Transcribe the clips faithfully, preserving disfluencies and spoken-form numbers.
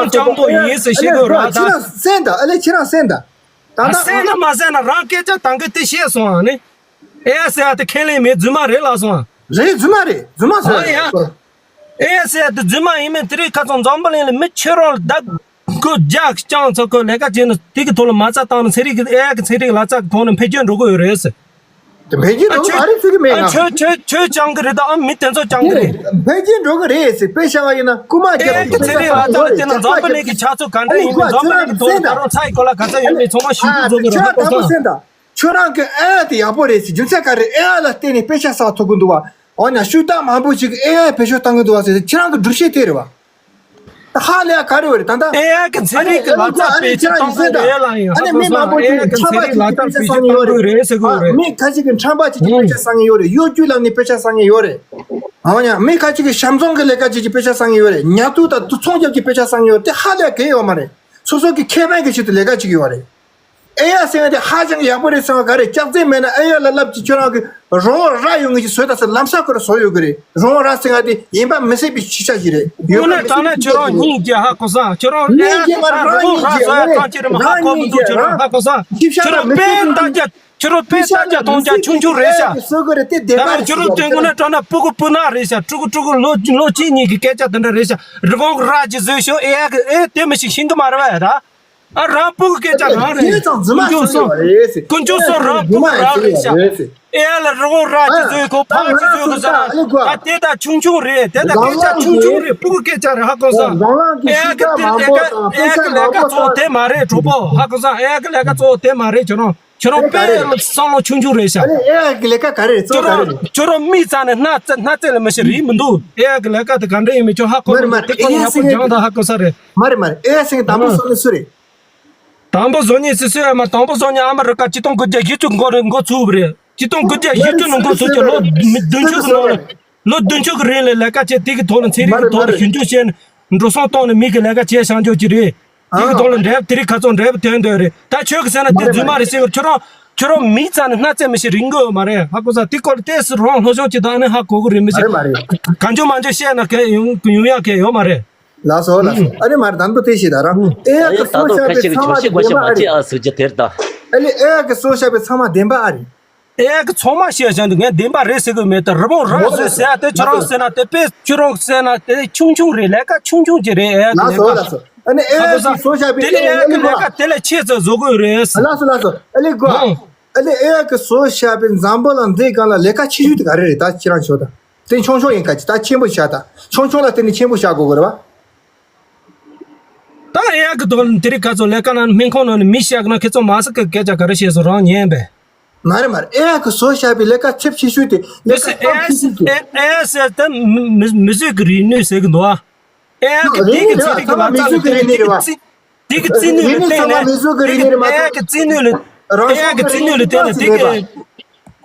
རྐྱང་རྐྱང་པོ་ཡིན་ཟེར་བཤད་དགོས་ར། ད་ཁྱེད་རང་གསན་དང་། ཨ་ལས་ཁྱེད་རང་གསན་དང་། ད་ད་གསན་ན་མ་གསན་ན་རང་སྐད་ཆ་དང་གི་དེ་བཤད་སོང་ཨ་ནི། ཨེ་ཟེར་ཡ་དེ་ཁས་ལེན་མེད། རྫུན་མ་རེད་ལབ་སོང་ཨ། རེད། རྫུན་མ་རེད། རྫུན་མ་ཟེར་ཨ་ཡ། ཡ། ཨེ་ཟེར་ཡ་དེ་རྫུན་མ་ཡིན་མིན་དེ་རིང་ཁ་སང་འཛམ་བུ་གླིང་ལ་མི་ཁྱོད་རང་ལ་བདག་དགོས་རྒྱག་རྐྱང་ཚོ་ཁོ་ལས་ཀ་བྱས་ནས་དེ་གི་ཐོག་ལ་མ་རྩ་བཏང་ནས་ཚན་རིག་གི་ཨེ་ཡ་གི་ཚན་རིག་ལག་རྩལ་གི་ཐོག་ནས་འཕེལ་རྒྱས་འགྲོ་གི་ཡོད་རེད་ཟེར། དེ་འཕེལ་རྒྱས་འགྲོ་གི་མ་རེད་ཟེར་གི་མེད་ང་། ཁྱོད་ཁྱོད་ཁྱོད་ཅང་གི་རེད་ད། ཨ་མི་དེ་ཚོ་ཅང་གི་རེད། འཕེལ་རྒྱས་འགྲོ་གི་རེད་ཟེར་དཔེ་བཞག་པ་ཡིན་ན་རྐུ་མ་རྒྱབ་ཀྱི་དཔེ་ཆ་བཞག་ཡོད་རེད། དེ་ནི་འཛམ་བུ་གླིང་གི་ཆགས་ཚུལ་ག་འདྲ་ཡིན་མིན། འཛམ་བུ་གླིང་གི་ཐོག་ལ་ད་རུང་ཚ་ཡི་སྐོར་ལ་ག་ཚོད་ཡོད་མེད་ཚང་མ་ཞིབ་འཇུག་བཟོ་དགོས་རེད། ཧ་གོ་སོང་། ཁྱོད་རང་གི་ཨེ་དེ་ཡག་པོ་རེད་ཟེར། རྒྱུ་མཚན་ག་རེ། ཨེ་ལ་བརྟེན་ནས་དཔེ་ཆ་བཞག་ཐུབ་ཀྱི་འདུག་བ། འོ་ན་ཤུགས་དྲག་མང་པོ་ཞིག་གིས་ཨེ་བེད་སྤྱོད་བཏང་གི་འདུག་བ་ཟེར། ཁྱེད་རང་གི་སྒྲུབ་བྱེད་དེ་རེད་བ། ཧ་ལས་ག་རེ་བ་རེད་ད་ལྟ། ཨེ་ཡ་གི་ཚན་རིག་གི་ལག་རྩལ་བེད་སྤྱོད་གཏོང་དགོས་རེད་ལ་ཡིན། ཨ་ནི་མི་མང་པོ་ཞིག་ཁྱབ་པ་ཅིག་གི་དཔེ་ཆ་བཟང་ངེས་ཡོད་རེད། མི་ཁ་ཅིག་གི་ཁྲམ་པ་ཅིག་གི་དཔེ་ཆ་བཟང་ངེས་ཡོད་རེད། གཡོ་སྒྱུ་ལབ་ནི་དཔེ་ཆ་བཟང་ངེས་ཡོད་རེད། འོ་ཡ། མི་ཁ་ཅིག་གི་ཤམ་བཟང་གི་ལས་ཀ་ཅིག་གི་དཔེ་ཆ་བཟང་ངེས་ཡོད་རེད། ཉ་ཐུག་དང་དུ་ཚོང་རྒྱབ་ཀྱི་དཔེ་ཆ་བཟང་ངེས་ཡོད་རེད། དེ་ཧ་ལས་གལ་ཡོད་མ་རེད། སོ་སོ་གི་ཁེ་ཕན་གི་ཆེད་དུ་ལས་ཀ་ཅིག་ཡོད་རེད། ཨེ་ཡ་ཟེར་བ་དེ་ཧ་ཅང་ཡག་པོ་རེད་ཟེར་བ་ག་རེ། ལྕགས་རྩེ་མེད་ན་ཨེ་ཡ་ལ་ལབ་ཀྱི་ཁྱོད་རང་གི་རོང་བོ་ར་ཡོང་ངེས་ཀྱི་བཟོས་ད་ཟེར་ལམ་སང་ཁོ་ར་བཟོ་ཡོད་གི་རེད། རོང་བོ་ར་ཟེར་བ་དེ་ཡིན་པ་མི་སྲིད་པའི་ཤེས་བྱ་ཞིག་རེད། ཡོད་པ་དངོས་གནས་དྲང་གནས་ཁྱོད་རང་སྙིང་རྗེ་ཧ་གོ་སོང་། ཁྱོད་རང་ཨེ་ཡ་དེ་ད་རོང་བོ་ར་བཟོ་ཡ་ཐང་ཁྱེད་རང་ཧ་གོ་མི་འདུག་ཁྱོད་རང་ཧ་གོ་སོང་། ཁྱོད་རང་དཔེ་ལྟ་རྒྱ་ཁྱོད་རང་དཔེ་ལྟ་རྒྱ་མཐོང་རྒྱ་ཆུང་ཆུང་རེད་ཤག་ད་ཁྱོད་རང་དེ་དངོས་གནས་དྲང་གནས་སྤུ་གུ་སྤུ་ནག་རེད་ཤག་ཕྲུ་གུ་ཕྲུ་གུ་ལོ་ལོ་གཅིག་གཉིས་ཀྱི་སྐད་ཆ་དེ་འདྲ་རེད་ཤག་རི་བོང་ར་ཅིག་བཟོས་ཤོག་ཨེ་ཡ་གི་ཨེ་དེ་མི་ཞིག་ཤེས་གི་མ་རེད་བ་ད། ཨ་རང་སྤུ་གུ་སྐད་ཆ་རང་རེད། དེ་ཙང་རྫུན་མ་ཀུན་སྤྱོད་སོ་ཀུན་སྤྱོད་སོ་རང་སྤུ་གུ་རང་རེད་ཤག་ཨེ་ཡ་ལ་རི་བོང་ར་ཅིག་བཟོས་ཁོ་ཕག་ཅིག་བཟོས་ཁོ་ཟེར་ན་ཨ་དེ་ད་ཆུང་ཆུང་རེད། དེ་ད་སྐད་ཆ་ཆུང་ཆུང་རེད། སྤུ་གུ་སྐད་ཆ་རེད། ཧ་གོ་སོང་། ཨེ་ཡ་གི་དེ་ལས་ཀ་ཨེ་ཡ་གི་ལས་ཀ་གཙོ་བོ་དེ་མ་རེད་གྲོགས་པོ། ཧ་གོ་སོང་། ཨེ་ཡ་གི་ལས་ཀ་གཙོ་བོ་དེ་མ་རེད། ཁྱོད་རང་ཁྱོད་རང་དཔེ་བསམ་བློ་ཆུང་ཆུང་རེད་ཤག་ཨ་ནི་ཨེ་ཡ་གི་ལས་ཀ་ག་རེ་རེད། གཙོ་ཁྱོད་བོ་ག་རེ་རང་རེད། ཁྱོད་རང་མིག་རྩ་ནས་སྣ་རྩ་སྣ་རྩེ་ལ་མི་ཤེས་རིག་མི་འདུག་ཨེ་ཡ་གི་ལས་ཀ་དེ་ག་འདྲ་ཡིན་མིན་ཁྱོད་ཧ་གོ་མ་རེད། མ་རེད། དེ་ཁོ་ཨེ་ཡ་ཡག་པོ་སེང་གེ་སྦྱང་དང་ཧ་གོ་ས་རེད། མ་རེད་མ་རེད། ཨེ་ཡ་སེང་གེ་དང་པོ་ཨ། བཟོ་ནི་སུ་རེད། དང་པོ་བཟོ་ནི་སུ་སུ་ཡ་མ་དང་པོ་བཟོ་ནི་ཨ་མ་རི་ཀ་ཆིག་སྟོང་དགུ་བརྒྱ་བཞི་བཅུ་འགོ་རེད། འགོ་ཚུགས་པ་རེད། ཆིག་སྟོང་དགུ་བརྒྱ་བཞི་བཅུ་ནང་འགོ་ཚུགས་ཀྱི་ལོ་མི་བདུན་ཅུ་གི་ནང་ལ་ལོ་བདུན་ཅུ་གི་རིང་ལ་ལས་ཀ་བྱས། དེ་གི་ཐོག་ལ་ཚན་རིག་གི་ཐོག་ལ་ཞིབ་འཇུག་བྱས་ནས་འགྲོ་སོང་བཏང་ནས་མི་གི་ལས་ཀ་བྱས་བཞག་འཇོག་གི་རེད། དེ་གི་ཐོག་ལ་འབྲས་བུ་དེ་རིང་ཁ་སང་འབྲས་བུ་ཐོན་འདོད་རེད། ད་ཁྱོད་གི་ཟེར་ན་དེ་རྫུན་མ་རེད་ཟེར་གི་ཁྱོད་རང་ཁྱོད་རང་མིག་རྩ་ནས་སྣ་རྩེ་མི་ཤེས་རིག་གི་ཡོད་མ་རེད། ཧ་གོ་ས། དེ་སྐོར་ལ་ཏོག་ཙམ་རང་སློབ་སྦྱོང་བྱེད་དང་ཨ་ནི་ཧ་གོ་གི་རེད། མི་ཤེས་གང་བྱུང་མང་བྱུང་བཤད་ན་གལ་ཡོང་ཡོང་ཡ་གལ་ཡོད་མ་རེད། ལགས་སོ་ལགས་སོ། ཨ་ནི་མ་རེད། དང་པོ་དེ་ཞིག་ད་རང་ཨེ་ཡ་གི་སྲོག་ཤ་པའི་ཚང་མ་དེ་བདེན་པ་ཨ་རེད། ཨ་ལས་ཨེ་ཡ་གི་སྲོག་ཤ་པའི་ཚང་མ་བདེན་པ་ཨ་རེད། ཨེ་ཡ་གི་ཚང་མ་བཤད་བཞག་འདུག་ངས་བདེན་པ་རེད་ཟེར་གི་མེད། ད་རི་བོང་ར་ཟེར་ཟེར་ཡ་དེ་ཁྱོད་རང་ཟེར་ན་དེ་དཔེ་ཁྱོད་རང་ཟེར་ན་དེ་ཆུང་ཆུང་རེད། ལས་ཀ་ཆུང་ཆུང་ཅིག་རེད། ཨེ་ཡ་གི་ལགས་སོ་ལགས་སོ། ཨ་ནི་ཨེ་ཡ་གི་སྲོག་ཤ་པའི་དེ་ལས་ཨེ་ཡ་གི་ལས་ཀ་དེ་ལས་ཆེ་ཙམ་བཟོ་དགོས་རེད། ལགས་སོ་ལགས་སོ། ཨ་ལས་གོ་ཨ་ལས་ཨེ་ཡ་གི་སྲོག་ཤ་པའི་འཛམ་བུ་གླིང་འདིའི་སྒང་ལ་ལས་ཀ་ཆེ་ཤོས་དེ་ག་རེ་རེད། ད་ཁྱེད་རང་ཤོད་དང་། དེ་ཆུང་ཆུང་ཡིན་ཁ་ཅིག་ད་ཆེན་པོ་བཞག་ད། ཆུང་ཆུང་ལ་བརྟེན་ནས་ཆེན་པོ་བཞག་དགོས་ཀྱི་རེད་བ། ད་ཨེ་ཡ་གི་དོན་དེ་རིང་ཁ་སང་ལས་ཀ་ན་སྨན་ཁང་ནང་ནས་མི་བཤད་ན་ཁྱེད་ཚོ་མ་སུ་གི་སྐད་ཆ་ག་རེ་བཤད་སོང་རང་ཉན་པས། མ་རེད་མ་རེད། ཨེ་ཡ་གི་བཟོ་བཞག་པའི་ལས་ཀ་ཚབས་ཆེ་ཤོས་དེ་ལས་ཀ་ཚབས་ཆེ་ཤོས་དེ། ཨེ་ཡ་ཟེར་ད་མི་མི་མི་བཟོས་གི་རིག་ནུས་ཟེར་གི་འདུག་ཨ། ཨེ་ཡ་གི་དེ་གི་ཚན་རིག་གི་མ་རྩ་ལ་དེ་གི་རྩིས་དེ་གི་རྩིས་ནུས་ལ་བརྟེན་ནས་དེ་གི་ཨེ་ཡ་གི་རྩིས་ནུས་ལ་ཨེ་ཡ་གི་རྩིས་ནུས་ལ་བརྟེན་ནས་དེ་གི་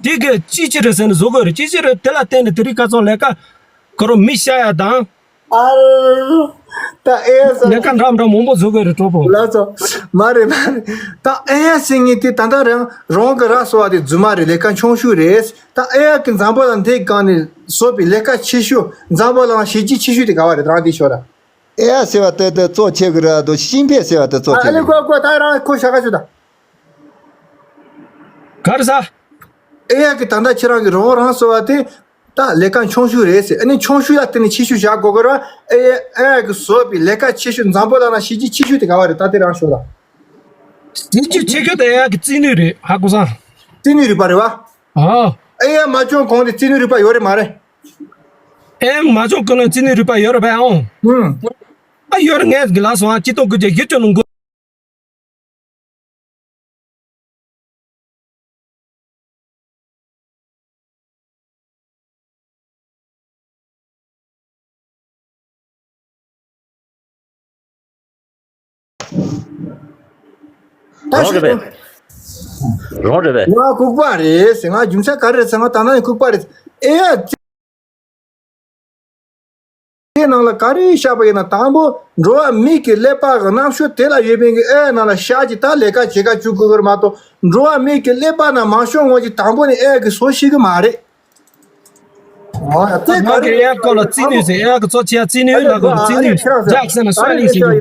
དེ་གི་ཅི་ཅི་རེད་ཟེར་ནས་བཟོ་དགོས་རེད། ཅི་ཅི་རེད། དེ་ལ་བརྟེན་ནས་དེ་རིང་ཁ་སང་ལས་ཀ་ཁོ་རང་མི་བཤའ་ཡ་དང་། ཨ་ད་ཨེ་ཟེར། ལས་ཀ་འདྲ་འདྲ་མང་པོ་བཟོ་དགོས་རེད་གྲོགས་པོ། ལགས་སོ། མ་རེད་མ་རེད། ད་ཨེ་ཡ་ཟེར་མཁན་དེ་ད་ལྟ་རང་རང་གི་ར་སོ་བ་དེ་རྫུན་མ་རེད། ལས་ཀ་ཆུང་ཤོས་རེད། ད་ཨེ་ཡ་གི་འཛམ་བུ་གླིང་འདིའི་སྒང་ནས་བཟོས་པའི་ལས་ཀ་ཆེ་ཤོས། འཛམ་བུ་གླིང་གཞི་རྒྱ་ཆེ་ཤོས་དེ་ག་བ་རེད། རང་དེ་ཤོད་ད། ཨེ་ཡ་ཟེར་བ་དེ་དེ་གཙོ་ཆེ་གི་ར་དོ་ཤིང་ཕེ་ཟེར་བ་དེ་གཙོ་ཆེ་ཨ་ལེ་གི་གོ་གོ་ད་རང་ཁོ་ཤ་ཁ་ཤོད་ད། ག་རེ་ཟ། ཨེ་ཡ་གི་ད་ལྟ་ཁྱེད་རང་གི་རང་རང་སོ་བ་དེ་ད་ལས་ཀ་ཆུང་ཤོས་རེད་ཟེར། ཨ་ནི་ཆུང་ཤོས་ལ་བརྟེན་ནས་ཆེ་ཤོས་བཞག་དགོས་ཀྱི་རེད་བ། ཨེ་ཡ་ཨེ་ཡ་གི་བཟོས་པའི་ལས་ཀ་ཆེ་ཤོས་འཛམ་བུ་གླིང་ན་གཞི་རྒྱ་ཆེ་ཤོས་དེ་ག་བ་རེད། ད་དེ་རང་ཤོད་ད། གཞི་རྒྱ་ཆེ་ཤོས་དེ་ཨེ་ཡ་གི་རྩིས་ནུས་རེད། ཧ་གོ་སོང་། རྩིས་ནུས་རིག་པ་རེད་བ། ཨ། ཨེ་ཡ་མ་བྱུང་གོང་དེ་རྩིས་ནུས་རིག་པ་ཡོད་རེད་མ་རེད། ཨེ་མ་བྱུང་གོང་ལ་རྩིས་ནུས་རིག་པ་ཡོད་རེད་བ་ཨང་། ཨུམ། ཨ་ཡོད་རེད། ངས་གི་ལ་སོང་ཨ་ཅི་ཏོ་གི་ཅེ་ཡི་ཅོ་ནང་གོ། རང་རེད་པས། རང་རེད་པས། ང་ལྐུགས་པ་རེད་ཟེར། ང་རྒྱུ་མཚན་ག་རེ་རེད་ཟེར། ང་ད་ནང་ལྐུགས་པ་རེད། ཨེ་ཡ། དེ་ནང་ལ་ག་རེ་བཞག་པ་ཡིན་ན། དང་པོ་འགྲོ་བ་མིའི་གི་ཀླད་པ་གི་རྣམ་དཔྱོད་དེ་ལ་ཡོད་པའི་གི་ཨེ་ནང་ལ་བཞག་ཅིག་ད་ལས་ཀ་བྱེད་ཀ་བཅུག་དགོས་ཀྱི་རེད་མ་གཏོགས། འགྲོ་བ་མིའི་གི་ཀླད་པ་ནང་མ་ཤོང་ངོ་ཅིག་དང་པོ་ནས་ཨེ་གི་བཟོ་ཤེས་གི་མ་རེད། ཨོ་ཡ། དེ་ང་གི་ཨེ་སྐོར་ལ་རྩིས་ནུས་ཟེར། ཨེ་གི་གཙོ་ཆེ་ཡ་རྩིས་ནུས་ལ་གོ་རྩིས་ནུས་རྒྱག་ཟེར་ན་སོ་ལིང་ཟེར་གི།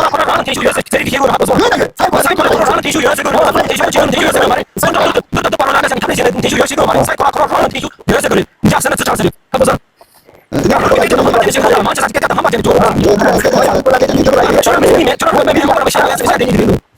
ཁོ་རང་ཁོ་རང་རང་ལ་འཐེན་ཤུགས་ཡོད་ཟེར་ཟེར་གྱི་ཤེས་དགོས་རེད། ཧ་གོ་སོང་། ཡོད་ན་ཡོད། སའི་གོ་སའི་གོ་ཁོ་རང་ཁོ་རང་ལ་འཐེན་ཤུགས་ཡོད་ཟེར་གྱི་རེད། ཁོ་རང་འཐེན་ཤུགས་འཐེན་ཤུགས་ཡོད་ཟེར་གྱི་རེད། མ་རེད། སེམས་ཁྲལ་ཏུ་ཏུ་ཏུ་ཏུ་པ་རོ་ལ་ལ་ཞིག་ཐམས་ཅད་ཤེས་ནས་འཐེན་ཤུགས་ཡོད་ཟེར་གྱི་རེད། མ་རེད། སའི་གོ་ཁོ་རང་ཁོ་རང་འཐེན་ཤུགས་ཡོད་ཟེར་གྱི་རེད། འཇགས་ཟེར་ན་ཙི་ཆགས་ཟེར་རེད། ཧ་གོ་སོང་། ཁྱོད་རང་མི་སྲིད་མི་མེད། ཁྱོད་རང་ལྷོད་མེད་མེད་མ་ཁོ་རང་མི་ཤ་ཡ་ཚ་ཤ་དེ་ཉིད་རེད་འདུག་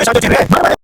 ཚོས་ཤར་བསྐྱོད་ཅན་རེད།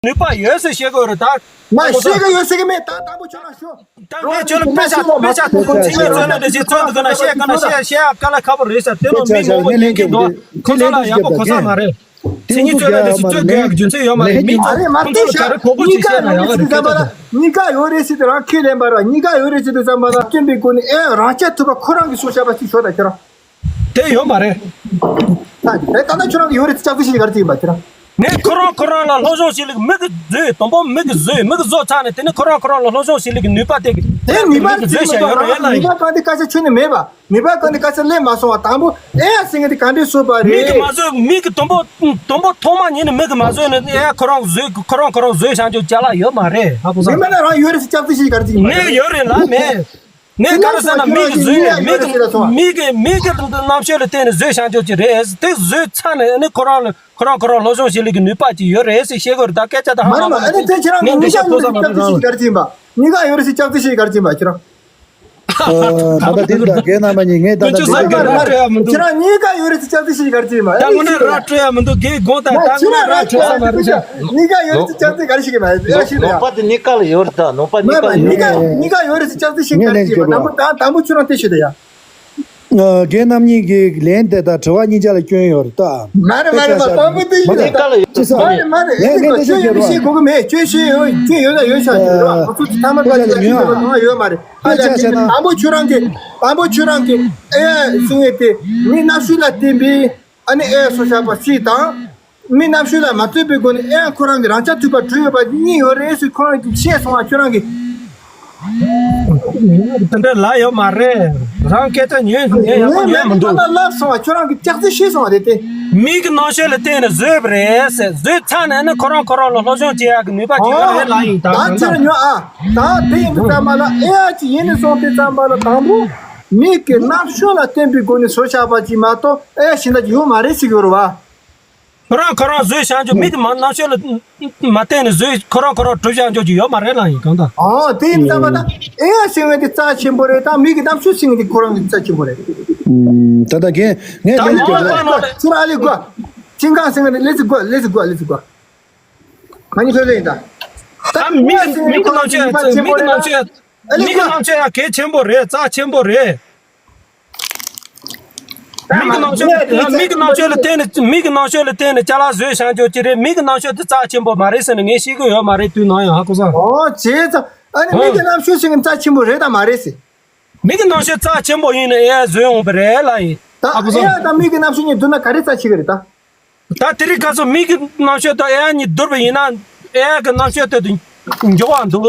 ནུས་པ་ཡོད་ཟེར་བཤད་དགོས་རེད་ད། མ་ཤེས་གི་ཡོད་ཟེར་གི་མེད། ད་དང་པོ་ཁྱོད་རང་ཤོད། ད་ངས་ཁྱོད་ལ་དཔེ་ཆ་དཔེ་ཆ་ཁོང་ཚོས་ངས་རྩོད་ན་འདྲ་ཞིག་རྩོད་འདུག་ན་བཤད་ག་ན་བཤད་བཤད་ཡ་དཀའ་ལས་ཁག་པོ་རེད་ཤག་དེ་ནང་མི་མང་པོ་ཉན་གི་འདུག་ཁོང་ཚོ་ལ་ཡག་པོ་གོ་ས་མ་རེད། དེ་ཉིད་རྩོད་ན་འདྲ་ཞིག་རྩོད་དགོས་ཡ་རྒྱུ་མཚན་ཡོད་མ་རེད། མི་ཚོ་ཁོང་ཚོ་ལ་ག་རེ་གོ་དགོས་ཅིག་བཤད་ན་ཡག་ག་རེད་སྐད་ཆ་ད། གཉིས་ཀ་ཡོད་རེད་ཟེར་དུས་རང་ཁས་ལེན་པ་ར། གཉིས་ཀ་ཡོད་རེད་ཟེར་དུས་ཙམ་པ་ལ་སྟོན་པའི་སྒོ་ནས་ཨེ་རང་རྐྱ་ཐུབ་པ་ཁོ་རང་གིས་སོ་བྱ་བ་ཅིག་ཤོད་ད་ཁྱེད་རང་། དེ་ཡོད་མ་རེད། ད་ད་ལྟ་ཁྱོད་རང་གི་ཡོད་རེད་ཟེར་ལྕགས་རྩི་ཤེས་ག་རེ་ཅིག་ཡིན་པ་ཁྱེད་རང་། ངས་ཁོ་རང་ཁོ་རང་ལ་སློབ་སྦྱོང་བྱེད་ལུགས་མི་གི་བཟོས། དང་པོ་མི་གི་བཟོས། མི་གི་བཟོ་ཚར་ནས་དེ་ནས་ཁོ་རང་ཁོ་རང་ལ་སློབ་སྦྱོང་བྱེད་ལུགས་ཀྱི་ནུས་པ་དེ་གི་དེ་ནུས་པ་མི་གི་བཟོས་བྱ་ཡོད་རེད་ལ་ཡིན། ནུས་པ་གང་དེ་དཀའ་ཆ་ཁྱོན་ནས་མེད་པ། ནུས་པ་གང་དེ་དཀའ་ཆ་སླེབས་མ་སོང་བ། དང་པོ་ཨེ་ཡ་ཟེར་མཁན་དེ་ག་འདྲས་བཟོས་པ་རེད། མི་གི་མ་བཟོས། མི་གི་དང་པོ་དང་པོ་ཐོག་མ་ཉིད་ནས་མི་གི་མ་བཟོས་ནས་ཨེ་ཡ་ཁོ་རང་བཟོས། ཁོ་རང་ཁོ་རང་བཟོས་བྱང་ཆུབ་ཅ་ལག་ཡོད་མ་རེད། ཧ་གོ་ས། མི་མ་ན་རང་ཡོད་རེད་ཟེར་ལྕགས་རྩི་ཤེས་ག་རེ་ཅིག་ཡིན་པ། ངས་ཡོད་རེད་ལ་མེད། ངས་ག་རེ་ཟེར་ན་མི་གི་བཟོས་ནས་མི་གི་མི་གི་མི་གི་རྣམ་དཔྱོད་ལ་བརྟེན་ནས་བཟོས་བྱང་ཆུབ་ཅིག་རེད། དེ་བཟོས་ཚར་ནས་ནི་ཁོ་རང་ལ་ཁོ་རང་ཁོ་རང་སློབ་སྦྱོང་བྱེད་ལུགས་ཀྱི་ནུས་པ་ཅིག་ཡོད་རེད་ཟེར་བཤད་དགོས་རེད་ད། སྐད་ཆ་ད་ཧ་མ་གོ་ན་ངས་དེ་ཁྱེད་རང་གི་ངས་འདི་གཉིས་ཀ་ཤ་ཐོག་ས་མ་རེད་རང་ལ། གཉིས་ཀ་ཡོད་རེད་ཟེར་ལྕགས་རྩི་ཤེས་ག་རེ་ཅིག་ཡིན་པ་ཁྱེད་རང་། ད་ལྟ་དེ་འདྲ་རྒན་རྣམ་པ་གཉིས་ངས་ད་ལྟ་དེ་འདྲ་ཁྱེད་རང་གཉིས་ཀ་ཡོད་རེད་ཟེར་ལྕགས་རྩི་ཤེས་ག་རེ་ཅིག་ཡིན་པ། ད་དངོས་གནས་ར་སྤྲོད་ཡ་མི་འདུག་རྒན་དགོངས་དག་ད་དངོས་གནས་ར་སྤྲོད་ས་མ་རེད་ཤག་གཉིས་ཀ་ཡོད་རེད་ཟེར་ལྕགས་རྩི་ག་རེ་ཤེས་གི་མ་རེད། ཡ་ཤེས་ནོ་རེད། ནོ་པ་དེ་གཉིས་ཀ་ལ་ཡོད་རེད་ད། ནོ་པ་གཉིས་ཀ་ལ་ཡོད་རེད། གཉིས་ཀ་གཉིས་ཀ་ཡོད་རེད་ཟེར་ལྕགས་རྩི་ཤེས་ག་རེ་ཅིག་ཡིན་པ། དང་པོ་ད་དང་པོ་ཁྱོད་རང་དེ་ཤེས་ད་ཡ། རྒན་རྣམ་གཉིས་ཀྱི་ལན་དེ་དང་དྲི་བ་གཉིས་ཆ་ལ་སྐྱོན་ཡོད་རེད་ད། མ་རེད་མ་རེད་མ། དང་པོ་དེ་ཡིན་ད། ཅི་ས་མ་རེད་མ་རེད། ངས་ངས་འདི་ཤེས་ཀྱི་རེད། ཤེས་དགོས་གི་མེད། ཁྱོད་ཤེས་ཡོད། ཁྱོད་ཡོད་ན་ཡོད་ཤག་ཅིག་རེད་བ། ཁོ་ཚོ་ཚང་མ་པ་ཅིག་ལ་ཤེས་དགོས་གང་ཡོད་མ་རེད། ཨ་ཅག་ཅག་ཅག་ན། དང་པོ་ཁྱོད་རང་གི་དང་པོ་ཁྱོད་རང་གི་ཨེ་གསུང་ཡས་དེ་མི་རྣམ་དཔྱོད་ལ་བརྟེན་པའི་ཨ་ནི་ཨེ་སོ་བྱ་བ་ཞིག་དང་། མི་རྣམ་དཔྱོད་ལ་མ་ལྟོས་པའི་སྒོ་ནས་ཨེ་ཁོ་རང་གི་རང་རྐྱ་ཐུབ་པ་གྲུབ་ཡོད་པ་གཉིས་ཡོད་རེད་ཟེར་ཁོ་རང་གིས་བཤད་སོང་བ་ཁྱོད་རང་གིས། དེ་འདྲ་ལབ་ཡོད་མ་རེད། རང་སྐད་ཆ་ཉན་ཉན་ཡག་པོ་ཉན་མི་འདུག་ངས་ལབ་སོང་བ་ཁྱོད་རང་གིས་ལྕགས་རྩི་ཤེས་སོང་བ་རེད་དེ། མི་གི་རྣམ་དཔྱོད་ལ་བརྟེན་ནས་བཟོས་པ་རེད་ཟེར། བཟོས་ཚར་ནས་ནི་ཁོ་རང་ཁོ་རང་ལ་སློབ་སྦྱོང་བྱེད་ཡག་གི་ནུས་པ་ཅིག་ཡོད་རེད་ལབ་ཡིན་ད། ད་ཁྱེད་རང་ཉོན་ཨ། ད་དེ་ཡིན་དུས་ཙམ་པ་ལ་ཨེ་ཨ་ཅིག་ཡིན་ནས་སོང་དུས་ཙམ་པ་ལ་དང་པོ་མི་གི་རྣམ་དཔྱོད་ལ་བརྟེན་པའི་སྒོ་ནས་བཟོས་བཞག་པ་ཅིག་མ་གཏོགས་ཨེ་ཨ་ཞིག་འདྲ་ཅིག་ཡོད་མ་རེད་ཟེར་གི་ཡོད་རེད་བ། ཁོ་རང་ཁོ་རང་བཟོས་བཞག་རྒྱུ་མི་གི་མ་རྣམ་དཔྱོད་ལ་མ་བརྟེན་ནས་བཟོས་ཁོ་རང་ཁོ་རང་གྲུབ་བཞག་རྒྱུ་ཅིག་ཡོད་མ་རེད་ལབ་ཡིན་གང་ལྟར། ཨོ་དེ་ཡིན་ཙམ་པ་ད་ཨེ་ཨ་ཟེར་བའི་དེ་རྩ་ཆེན་པོ་རེད། ད་མི་གི་རྣམ་དཔྱོད་ཟེར་བའི་དེ་ཁོ་རང་གི་རྩ་ཆེན་པོ་རེད། ད་ལྟ་རྒན་ངས་ད་ལན་ངོ་བ་ནང་ལ་ཁྱེད་རང་ཨ་ལེ་དགོས། ཅིང་ཁང་ཟེར་བའི་དེ་ལེ་ཙི་དགོས་ལེ་ཙི་དགོས་ལེ་ཙི་དགོས། ང་གཉིས་ཐོས་ལེ་ཡིན་ད། ད་མི་གི་མི་གི་རྣམ་དཔྱོད་མི་གི་རྣམ་དཔྱོད་ཨ་ལེ་མི་གི་རྣམ་དཔྱོད་ཡང་གལ་ཆེན་པོ་རེད། རྩ་ཆེན་པོ་རེད། མི་གི་རྣམ་དཔྱོད་མི་གི་རྣམ་དཔྱོད་ལ་བརྟེན་ནས་མི་གི་རྣམ་དཔྱོད་ལ་བརྟེན་ནས་ཅ་ལག་བཟོས་བཞག་རྒྱུ་ཅི་རེད། མི་གི་རྣམ་དཔྱོད་དེ་རྩ་ཆེན་པོ་མ་རེད་ཟེར་ནས་ངས་ཤེས་ཀྱི་ཡོད་མ་རེད། དུས་ནམ་ཡང་ཧ་གོ་སོང་། ཨོ་བྱས་ཙང་ཨ་ནི་མི་གི་རྣམ་དཔྱོད་ཟེར་མཁན་རྩ་ཆེན་པོ་རེད་དམ་མ་རེད་ཟེར། མི་གི་རྣམ་དཔྱོད་རྩ་ཆེན་པོ་ཡིན་ན་ཨེ་ཨའི་བཟོས་འོང་པ་རེད་ལབ་ཡིན། ད་ཧ་གོ་སོང་། ཨེ་ཨའི་དང་མི་གི་རྣམ་དཔྱོད་གཉིས་བསྡུར་ན་ག་རེ་རྩ་ཆེ་གི་རེད་ད། ད་དེ་རིང་ཁ་སང་མི་གི་རྣམ་དཔྱོད་དང་ཨེ་ཨའི་གཉིས་བསྡུར་བ་ཡིན་ན། ཨེ་ཨའི་གི་རྣམ་དཔྱོད་དེ་མགྱོགས་པ་འདུག་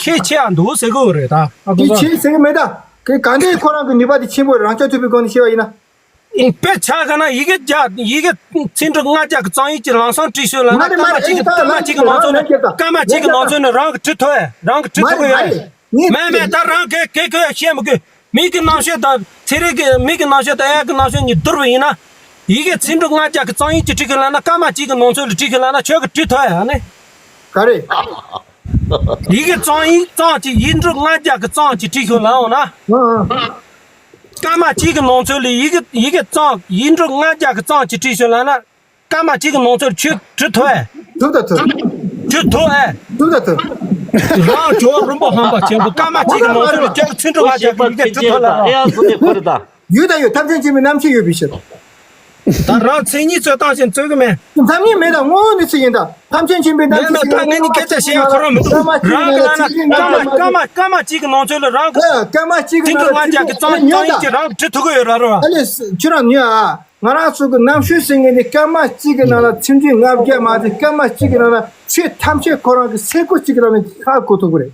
ཤེད་ཆེ་བ་འདུག་ཟེར་གི་རེད་ད། ཨ་ཁུ་ཆེ་ཟེར་གི་མེད་ད། གལ་ཏེ་ཁོ་རང་གི་ནུས་པ་དེ་ཆེན་པོ་རེད། རང་རྐྱ་ཐུབ་པའི་སྒོ་ནས་བཤད་པ་ཡིན་ན། དཔེ་ཆ་བཞག་ན་ཡི་གེ་བརྒྱ་ཡི་གེ་ཚིག་འབྲུ་ལྔ་བརྒྱ་གི་རྩོམ་ཡིག་ཅིག་ལམ་སང་བྲིས་ཤོག་ལབ་ན། སྐར་མ་གཅིག་གི་སྐར་མ་གཅིག་གི་ནང་ཚུད་ནས་སྐར་མ་གཅིག་གི་ནང་ཚུད་ནས་རང་གིས་བྲིས་ཐུབ་ཨེ། རང་གིས་བྲིས་ཐུབ་གི་ཡོད་ཨེ། མེད་མེད། ད་རང་གིས་གེ་གེ་གེ་བཤད་མི་དགོས། མི་གི་རྣམ་དཔྱོད་དང་ཚན་རིག་གི་མི་གི་རྣམ་དཔྱོད་དང་ཨེ་ཨའི་གི་རྣམ་དཔྱོད་གཉིས་བསྡུར་བ་ཡིན་ན། ཡི་གེ་ཚིག་འབྲུ་ལྔ་བརྒྱ་གི་རྩོམ་ཡིག་ཅིག་བྲིས་གི་ལབ་ན། སྐར་མ་གཅིག་གི་ནང་ཚུད་ལ་བྲིས་གི་ལབ་ན་ཁྱོད་ཀྱིས་བྲིས་ཐུབ་ཨེ། ཨ་ནི། ག་རེ། ཡི་གེ་རྩོམ་ཡིག་རྩོམ་གཅིག་ཡིག་འབྲུ་ལྔ་བརྒྱ་གི་རྩོམ་གཅིག་བྲིས་ཤོག་ལབ་འོང་ན། ཨ་ཨ། སྐར་མ་གཅིག་གི་ནང་ཚུད་ལ་ཡི་གེ་ཡི་གེ་རྩོམ་ཡིག་འབྲུ་ལྔ་བརྒྱ་གི་རྩོམ་གཅིག་བྲིས་ཤོག་ལབ་ན། སྐར་མ་གཅིག་གི་ནང་ཚུད་ལ་ཁྱོད་བྲིས་ཐུབ་ཨེ། ཐུབ་ད་ཐུབ། བྲིས་ཐུབ་ཨེ། ཐུབ་ད་ཐུབ། རང་ཇོ་བོ་རིན་པོ་ཧམ་པ་ཆེན་པོ་སྐར་མ་གཅིག་གི་ནང་ཚུད་ལ་ཁྱོད་ཀྱིས་ཚིག་འབྲུ་ལྔ་བརྒྱ་གི་ཡི་གེ་བྲིས་ཐུབ་ལབ་ན། ཨེ་ཡ་སོ་ནས་ཁོ་རེ་ད། ཡོད་ད་ཡོད། ཐམས་ཅད་མཁྱེན་པའི་རྣམ་ཤེས་ཡོད་པའི་ཕྱིར། ད་རང་མཚན་ཉིད་རྩོད་སྟངས་ཤིག་རྩོད་གི་མེད། མཚན་ཉིད་མེད་ད། ངོ་བོ་ནི་ཚིག་ཡིན་ད། ཐམས་ཅད་མཁྱེན་པའི་རྣམ་ཤེས་ཡིན་ད། ངས་ནི་སྐད་ཆ་བཤད་ཡ་ཁོ་རང་མི་འདུག་རང་གི་ལ་ན་སྐར་མ་སྐར་མ་སྐར་མ་གཅིག་གི་ནང་ཚུད་ལ་རང་གི་སྐར་མ་གཅིག་གི་ནང་ལ་ཚིག་འབྲུ་ལྔ་བརྒྱ་གི་རྩོམ་ཡིག་ཅིག་རང་གིས་བྲིས་ཐུབ་གི་ཡོད་ར་རོ། ཨ་ལེ་ཁྱོད་རང་ཉོན་ཨ། ང་རང་ཚོ་གི་རྣམ་དཔྱོད་ཟེར་མཁན་དེ་སྐར་མ་གཅིག་གི་ནང་ལ་ཚིག་འབྲུ་ལྔ་བརྒྱ་མ་ཟད་སྐར་མ་གཅིག་གི་ནང་ལ་ཆོས་ཐམས་ཅད་ཁོ་རང་གི་སེ་ཀོ་གཅིག་གི་ནང་ནས་ཧ་གོ་ཐུབ་གི་རེད།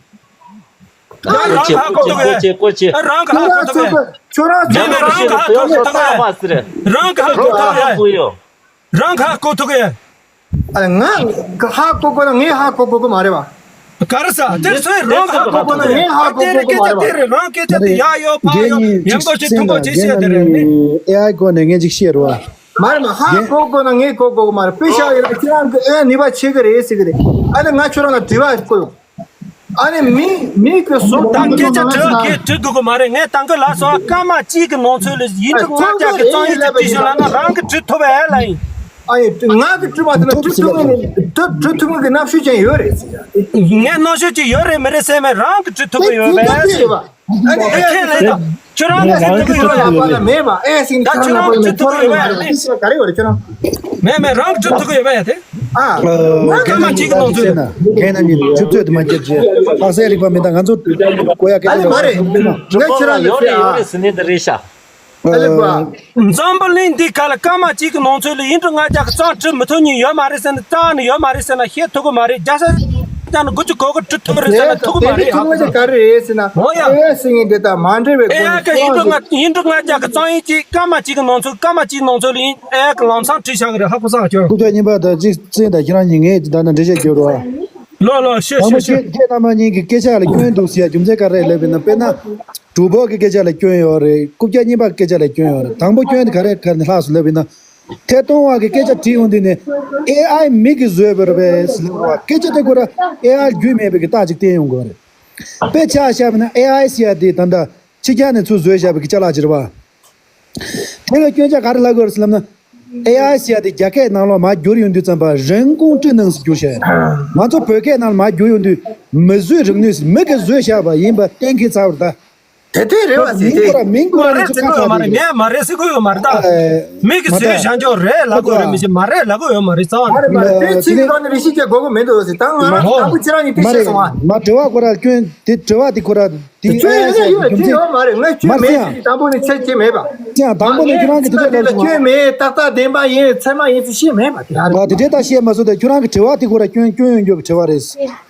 ད་རང་གིས་ཧ་གོ་ཐུབ་གི། ཁྱོད་རང་ཚོ་གི་ཁྱོད་རང་ཚོ་གི་རང་གིས་ཧ་གོ་ཐུབ་གི། རང་གིས་ཧ་གོ་ཐུབ་གི། རང་གིས་ཧ་གོ་ཐུབ་གི། ཨ་ང་ཧ་གོ་དགོས་ན་ངས་ཧ་གོ་དགོས་ཀྱི་མ་རེད་བ། ག་རེ་ཟ། དེ་ཚོས་རང་གིས་ཧ་གོ་དགོས་ན་ངས་ཧ་གོ་དགོས་ཀྱི་མ་རེད་བ། དེ་རེད། རང་སྐད་ཆ་དེ་ཡག་ཡོད་ཕག་ཡོད་ཡང་གོ་ཅིག་ཐུག་གོ་ཅིག་བཤད་དེ་རེད། ཨེ་ཨའི་སྒོ་ནས་ངས་ཅིག་བཤད་རོགས། མ་རེད་མ། ཧ་གོ་དགོས་ན་ངས་གོ་དགོས་ཀྱི་མ་རེད། དཔེ་བཞག་ཡོད་ན་ཁྱེད་རང་གིས་ཨེ་ནུས་པ་ཆེ་གི་རེད་ཟེར་གི་རེད། ཨ་ནི་ང་ཁྱོད་རང་ལ་དྲི་བ་བཀོད་ཡོང་། ཨ་ནི་མི་མི་གི་གཟུགས་ད་སྐད་ཆ་དྲི་བ་གིས་དྲི་དགོས་ཀྱི་མ་རེད། ངས་དང་གི་ལ་སོང་སྐར་མ་གཅིག་གི་ནང་ཚུད་ལ་ཡིག་འབྲུ་ལྔ་བརྒྱ་གི་རྩོམ་ཡིག་ཅིག་བྲིས་ཤོག་ལབ་ན་རང་གིས་བྲིས་ཐུབ་པ་ཨེ་ལ་ཡིན། ཨ་ཡེ། ང་གི་སྤྲུལ་པ་དེ་ལ་སྤྲུལ་ཐུབ་མིན་གྱི་སྤྲུལ་ཐུབ་མིན་གྱི་རྣམ་དཔྱོད་ཅན་ཡོད་རེད་ཟེར་ཡ། ངས་རྣམ་དཔྱོད་ཅིག་ཡོད་རེད་མི་རེད་ཟེར་མེད། རང་གི་སྤྲུལ་ཐུབ་ཀྱི་ཡོད་པས། ཁྱེད་ལས་དང་ཁྱོད་རང་གི་སྤྲུལ་ཐུབ་ཀྱི་ཡོད་པས། མེད་པ་ཨེ་ཟིན་ཁྱོད་རང་གི་སྤྲུལ་ཐུབ་ཀྱི་ཡོད་པས། ག་རེ་ཡོད་རེད་ཁྱོད་རང་། མེད་མེད། རང་གི་སྤྲུལ་ཐུབ་ཀྱི་ཡོད་པས་ཡ་དེ། ཨ། སྐར་མ་གཅིག་གི་ནང་ཚུད། ཁྱེད་རྣམ་གཉིས་ཆུ་ཚོད་དུ་མ་འགྱུར་རྗེས་ལྷག་སའི་རིག་པ་མི་དང་ང་ཚོ་གོ་ཡ་སྐད་ཆ་མ་རེད། ང་ཁྱེད་རང་ལ་ཟེར་ཨ། ཨ་ལེ་བ། འཛམ་བུ་གླིང་འདི་ག་ལ་སྐར་མ་གཅིག་གི་ནང་ཚུད་ལ་ཡིག་འབྲུ་ལྔ་བརྒྱ་གི་རྩོམ་འབྲི་མི་ཐུབ་མཁན་ཡོད་མ་རེད་ཟེར་ན། རྩོམ་ནི་ཡོད་མ་རེད་ཟེར་ན་བཤད་ཐུབ་ཀྱི་མ་རེད། རྒྱལ་ས་ཅང་ནི་དགུ་བཅུ་གོ་གི་འབྲི་ཐུབ་རེད་ཟེར་ན་ཐུབ་ཀྱི་མ་རེད། ཨ་ཧ། ག་རེ་རེད་ཟེར་ན། འོ་ཡ། ཨེ་ཟེར་མཁན་འདི་དང་མ་འབྲེལ་བའི་སྒོ་ནས། ཨེ་ཡ་གི་ཡིག་འབྲུ་ལྔ་ཡིག་འབྲུ་ལྔ་བརྒྱ་གི་རྩོམ་ཡིག་ཅིག་སྐར་མ་གཅིག་གི་ནང་ཚུད། སྐར་མ་གཅིག་གི་ནང་ཚུད་ལ་ཡིན་ཨེ་ཡ་གི་ལམ་སང་བྲིས་བཞག་གི་རེད། ཧ་གོ་སོང་ང་ཁྱོད། རྐུབ་བཀྱག་གཉིས་པ་དང་གཅིག་བཙན་དང་ཁྱེད་རང་གཉིས་ངས་ད་ནི་འགྲེལ་བཤད་རྒྱག་རོགས། ལོ་ལོ་ཤེས་ཤེས་ཤེས། ཁྱེད་རྣམ་པ་གཉིས་ཀྱི་སྐད་ཆ་ལ་སྐྱོན་འདུག་ཟེར་ཡ་རྒྱུ་མཚན་ག་རེ་ལབ་ཡིན་ན། དཔེར་ན། གྲུབ་པ་གི་སྐད་ཆ་ལ་སྐྱོན་ཡོད་རེད། རྐུབ་བཀྱག་གཉིས་པ་གི་སྐད་ཆ་ལ་སྐྱོན་ཡོད་རེད། དང་པོ་སྐྱོན་དེ་ག་རེ་ག་རེ་ལྷག་སོང་ལབ་ཡིན་ན། ཐད་གཏོང་བ་གི་སྐད་ཆ་དྲིས་ཡོང་དུས་ནས་ཨེ་ཨའི་མི་གིས་བཟོས་པ་རེད་པས་ལབ་རེད་བ། སྐད་ཆ་དེ་ཁོ་ར་ཨེ་ཨའི་བརྒྱུད་མེད་པའི་གི་རྟགས་ཅིག་བསྟན་ཡོང་གི་རེད། དཔེ་ཆ་བཞག་པ་ན་ཨེ་ཨའི་ཟེར་ཡ་དེ་ད་ལྟ་ཕྱི་རྒྱལ་ནས་ཚུར་བཟོས་བཞག་པའི་གི་ཅ་ལག་ཅིག་རེད་བ། དེ་ལ་སྐྱོན་ཆ་ག་རེ་ལབ་དགོས་རེད་ཟེར་ལབ་ན། ཨེ་ཨའི་ཟེར་ཡ་དེ་རྒྱ་སྐད་ནང་ལོགས་མར་བསྒྱུར་ཡོང་དུས་ཙམ་པ་人工智能ཟེར་བསྒྱུར་བྱས། ང་ཚོ་བོད་སྐད་ནང་ལ་མར་བསྒྱུར་ཡོང་དུས་མིས་བཟོས་རིག་ནུས་ཟེར། མི་གིས་བཟོས་བཞག་པ་ཡིན་པ་གཏན་འཁེལ་ཚར་བ་རེད་ད། དེ་དེ་རེད་བ་ཟེར་མིང་ཁོ་ར་མིང་ཁོ་མ་ར་རེད་ནི་ཚིག་ཚོ་གོ་ཡོད་མ་རེད། ངས་མ་རེད་ཟེར་གོ་ཡོད་མ་རེད་ད། མི་གིས་བཟོས་བཞག་འཇོག་རེད་ལབ་གོ་ཡོད་རེད་མི་ཤེས། མ་རེད་ལབ་གོ་ཡོད་མ་རེད། རྩ་བ་མ་རེད་མ་རེད། དེ་ཚིག་གི་ཐོག་ནས་རེ་ཞིག་བྱེད་དགོས་གོ་མི་འདུག་ཟེར། ད་ང་རང་དང་པོ་ཁྱེད་རང་གཉིས་དེ་བཤད་སོང་ང་། མ་དྲི་བ་ཁོ་ར་སྐྱོན་དེ་དྲི་བ་དེ་ཁོ་ར། དེ་ཚོའི་ཡོད་ན་ཡོད་ཅི་ཡོད་མ་རེད། ངས་ཁྱོད་མེད་ཅི་དང་པོ་ནས་ཚད་ཅི་མེད་པ། ཅི་ཡང་དང་པོ་ནས་ཁྱོད་རང་གི་དེ་འདྲ་ལབ་སོང་ང་། ཁྱོད་མེད་ཏག་ཏག་བདེན་པ་ཡིན་ཚད་མ་ཡིན་ཚུལ་ཤེས་མེད་པ་དེ་ཨ་རེད། དེ་འདྲའི་ད་ཤེས་མ་སོང་། དེ་ཁྱོད་རང་གི་དྲི་བ་དེ་ཁོ་ར་སྐྱོན་སྐྱོན་ཡོང་རྒྱུ་གི་དྲི་བ་རེད།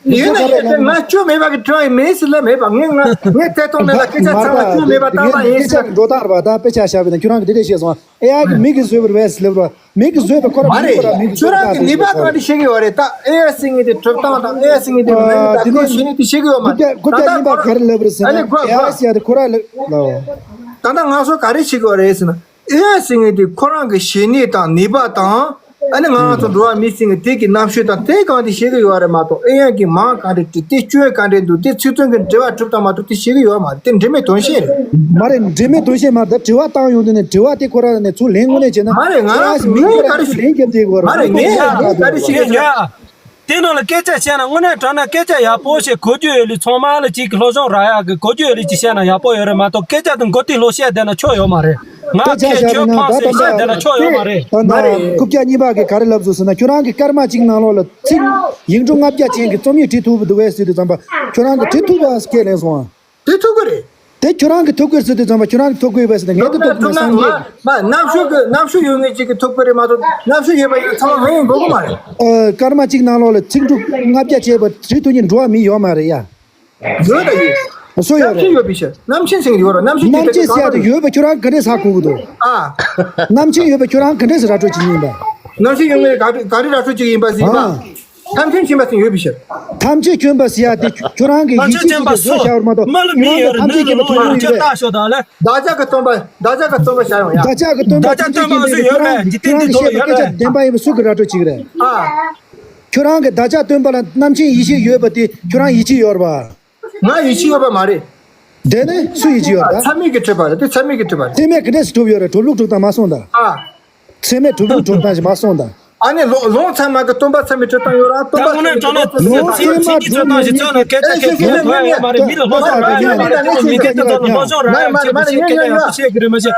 ཡིན་ན་ཡིན་ན་ང་སྐྱོན་མེད་པ་གི་དྲི་བ་ཡིན་མིན་ཟེར་ལབ་མེད་པ། ངས་ང་ངས་ཐད་གཏོང་ནས་ལ་སྐད་ཆ་ཚང་མ་སྐྱོན་མེད་པ་ཏག་ཏག་ཡིན་ཟེར། འགྲོ་སྟངས་རེད་པ། ད་དཔེ་ཆ་བཞག་པ་ཡིན་ན་ཁྱོད་རང་གི་དེ་འདྲ་ཤེས་སོང་ང་། ཨེ་ཨའི་གི་མི་གིས་བཟོས་པ་རེད་པས་ལབ་ར། མི་གིས་བཟོས་པ་ཁོ་ར་མ་རེད། མི་གིས་བཟོས་པ་ཁྱོད་རང་གིས་ནུས་པ་གང་དེ་ཤེས་ཀྱི་ཡོད་རེད། ད་ཨེ་ཨའི་ཟེར་མཁན་དེ་གྲུབ་སྟངས་དང་ཨེ་ཨའི་ཟེར་མཁན་དེ་མི་རིགས་དང་ཁོ་ཤེས་ནི་དེ་ཤེས་ཀྱི་ཡོད་མ་རེད། ད་ལྟ་ཁོ་རང་ཨ་ལེ་ཁོ་རང་ཨེ་ཨའི་ཟེར་ཡ་དེ་ཁོ་ར་ལབ་ལ། ད་ལྟ་ང་ཚོ་ག་རེ་ཤེས་ཀྱི་ཡོད་རེད་ཟེར་ན། ཨེ་ཨའི་ཟེར་མཁན་དེ་ཁོ་རང་གི་ཤེས་ནི་དང་ནུས་པ་དང་། ཨ་ནི་ང་རང་ཚོ་འགྲོ་བ་མི་ཟེར་མཁན་དེ་གི་རྣམ་དཔྱོད་དང་དེ་གང་དེ་ཤེས་ཀྱི་ཡོད་རེད་མ་གཏོགས། ཨེ་ཨའི་གི་མང་གང་རེད། དེ་དེ་སྐྱོན་གང་རེད་འདུག་དེ་ཚིག་མཚོན་གྱི་འགྲེལ་བ་གྲུབ་དང་མ་གྲུབ་དེ་ཤེས་ཀྱི་ཡོད་མ་རེད། དེ་འབྲེལ་མེད་དོན་ཤེས་རེད། མ་རེད། འབྲེལ་མེད་དོན་ཤེས་མ་རེད། ད་དྲི་བ་བཏང་ཡོང་དུས་ནས་དྲི་བ་དེ་ཁོ་ར་ནས་ཚུར་ལན་དངོས་གནས་བྱས་ན། མ་རེད། ང་རང་ཨེ་ཨའི་མི་ངོ་ག་རེ་ཞིག་ལན་རྒྱབ་བསྡད་ཡོད་རེད། མ་རེད། ངས་ངས་ག་རེ་ཞིག་ཡིན་ཡ། དེ་ནང་ལ་སྐད་ཆ་བཤད་ན་དངོས་གནས་དྲང་གནས་སྐད་ཆ་ཡག་པོ་ཞིག་གོ་རྒྱུ་ཡོད་ལི། ཚང་མ་ལ་ཅིག་སློབ་སྦྱོང་རག་ཡག་གི་གོ་རྒྱུ་ཡོད་ལི་ཅིག་བཤད་ན་ཡག་པོ་ཡོད་རེད་མ་གཏོགས། སྐད་ཆ་དང་མགོ་རྟིང་ལོག་བཤད་བསྡད་ན་ཆོ་ཡོད་མ་རེད། ང་སྐད་ཆ་ཁྱོད་ཕངས་སེ་བཤད་བསྡད་ན་ཆོ་ཡོད་མ་རེད། ད་ལྟ་རྐུབ་བཀྱག་གཉིས་པ་གིས་ག་རེ་ལབ་སོང་ཟེར་ན། ཁྱོད་རང་གིས་སྐར་མ་གཅིག་ནང་ལོགས་ལ་ཚིག་ཡིག་འབྲུ་ལྔ་བརྒྱ་ཅན་གྱི་རྩོམ་ཡིག་བྲིས་ཐུབ་པ་འདུག་གས་ཟེར་དུས་ཙམ་པ། ཁྱོད་རང་གིས་བྲིས་ཐུབ་པ་ཁས་ལེན་སོང་ཨ། དེ་ཐུབ་ཀྱི་རེད། དེ་ཁྱོད་རང་གིས་ཐུབ་ཀྱི་རེད་ཟེར་དུས་ཙམ་པ་ཁྱོད་རང་གིས་ཐུབ་ཀྱི་ཡོད་པས་ཟེར་ན། ངས་དེ་ཐུབ་ཐུབ་ན་སངས་རྒྱས། མ་རྣམ་དཔྱོད་ཀྱི་རྣམ་དཔྱོད་ཡོད་མཁན་ཅིག་གིས་ཐུབ་ཀྱི་རེད་མ་གཏོགས། རྣམ་དཔྱོད་ཡོད་པ་ཡིན་ན་ཚང་མ་ལྷན་ཡོང་དགོས་ཀྱི་མ་རེད། ཨ། སྐར་མ་གཅིག་ནང་ལོགས་ལ་ཚིག་འབྲུ་ལྔ་བརྒྱ་བྱས་པ་བྲིས་ཐུབ་མཁན་འགྲོ་བ་མི་ཡོད་མ་རེད་ཡ། ཡོད་ད་ཡོད། སུ་ཡོད་རྣམ་རེད། མཁྱེན་ཡོད་པའི་ཕྱིར། རྣམ་མཁྱེན་ཟེར་མཁན་ཡོད་རེད། རྣམ་མཁྱེན་རྣམ་མཁྱེན་ཟེར་ཡ་དེ་ཡོད་པ་ཁྱོད་རང་ག་འདྲས་ཧ་གོ་གི་འདུག་ཨ། རྣམ་མཁྱེན་ཡོད་པ་ཁྱོད་རང་ག་འདྲས་ར་སྤྲོད་བྱེད་ཀྱི་ཡིན་པ། རྣམ་མཁྱེན་ཡོད་མཁན་ག་རེ་ག་རེ་ར་སྤྲོད་བྱེད་ཀྱི་ཡིན་པ་ཟེར་ཡིན་པ། ཨ། ཐམས་ཅད་མཁྱེན་པ་ཟེར་ཡོད་པའི་ཕྱིར། ཐམས་ཅད་མཁྱེན་པ་ཟེར་ཡ་དེ་ཁྱོད་རང་གི་ཡིད་ཆེས་ཀྱི་བཟོས་བཞག་པ་མ་གཏོགས། ཁྱོད་རང་གི་ཐམས་ཅད་མཁྱེན་པ་ཁྱོད་ཡོད་རེད། བདག་ཅག་གི་སྟོན་པ། བདག་ཅག་གི་སྟོན་པ་ཞིག་ཡོང་ཡ། བདག་ཅག་གི་སྟོན་པ་ཐམས་ཅད་མཁྱེན་པའི་ཁྱོད་རང་གི་བཤད་པའི་སྐད་ཆ་བདེན་པ་ཡིན་པ་སུ་གིས་ར་སྤྲོད་བྱེད་ཀྱི་རེད། ཨ། ཁྱོད་རང་གི་བདག་ཅག་སྟོན་པ་ལ་རྣམ་མཁྱེན་ཡིད་ཆེས་ཡོད་པ་དེ་ཁྱོད་རང་ཡིད་ཆེས་ཡོད་རེད་པ། ང་ཡིད་ཆེས་ཡོད་པ་མ་རེད། དེ་ནི་སུ་ཡིད་ཆེས་ཡོད་རེད། ཚད་མེད་ཀྱིས་གྲུབ་པ་རེད། དེ་ཚད་མེད་ཀྱིས་གྲུབ་པ་རེད། ཚད་མེད་ག་འདྲས་སུ་གྲུབ་ཡོད་རེད། གྲུབ་ལུགས་གྲུབ་སྟངས་མ་གསུངས་དང་། ཨ། ཚད་མེད་གྲུབ་ལུགས་གྲུབ་སྟངས་ཞིག་མ་གསུངས་དང་། ཨ་ནི་ལུང་ལུང་ཚད་མ་གི་སྟོན་པ་ཚད་མེད་གྲུབ་སྟངས་ཡོད་ར། སྟོན་པ་ཚད་མེད་གྲུབ་སྟངས་ཡོད་ར། ཚད་མ་གྲུབ་སྟངས་ཀྱི་ཚད་མ་ཞིག་ཚོད་ན་སྐད་ཆ་སྐད་ཁྱོད་ཐོན་ཡོད་མ་རེད། མི་ལ་སློབ་སྦྱོང་རག་ཡོད་མ་རེད། མི་དེ་ཚོ་ལ་སློབ་སྦྱོང་རག་ཡོད་ཅེས་བཤད་ཀྱི་རེད་མ་གཞི།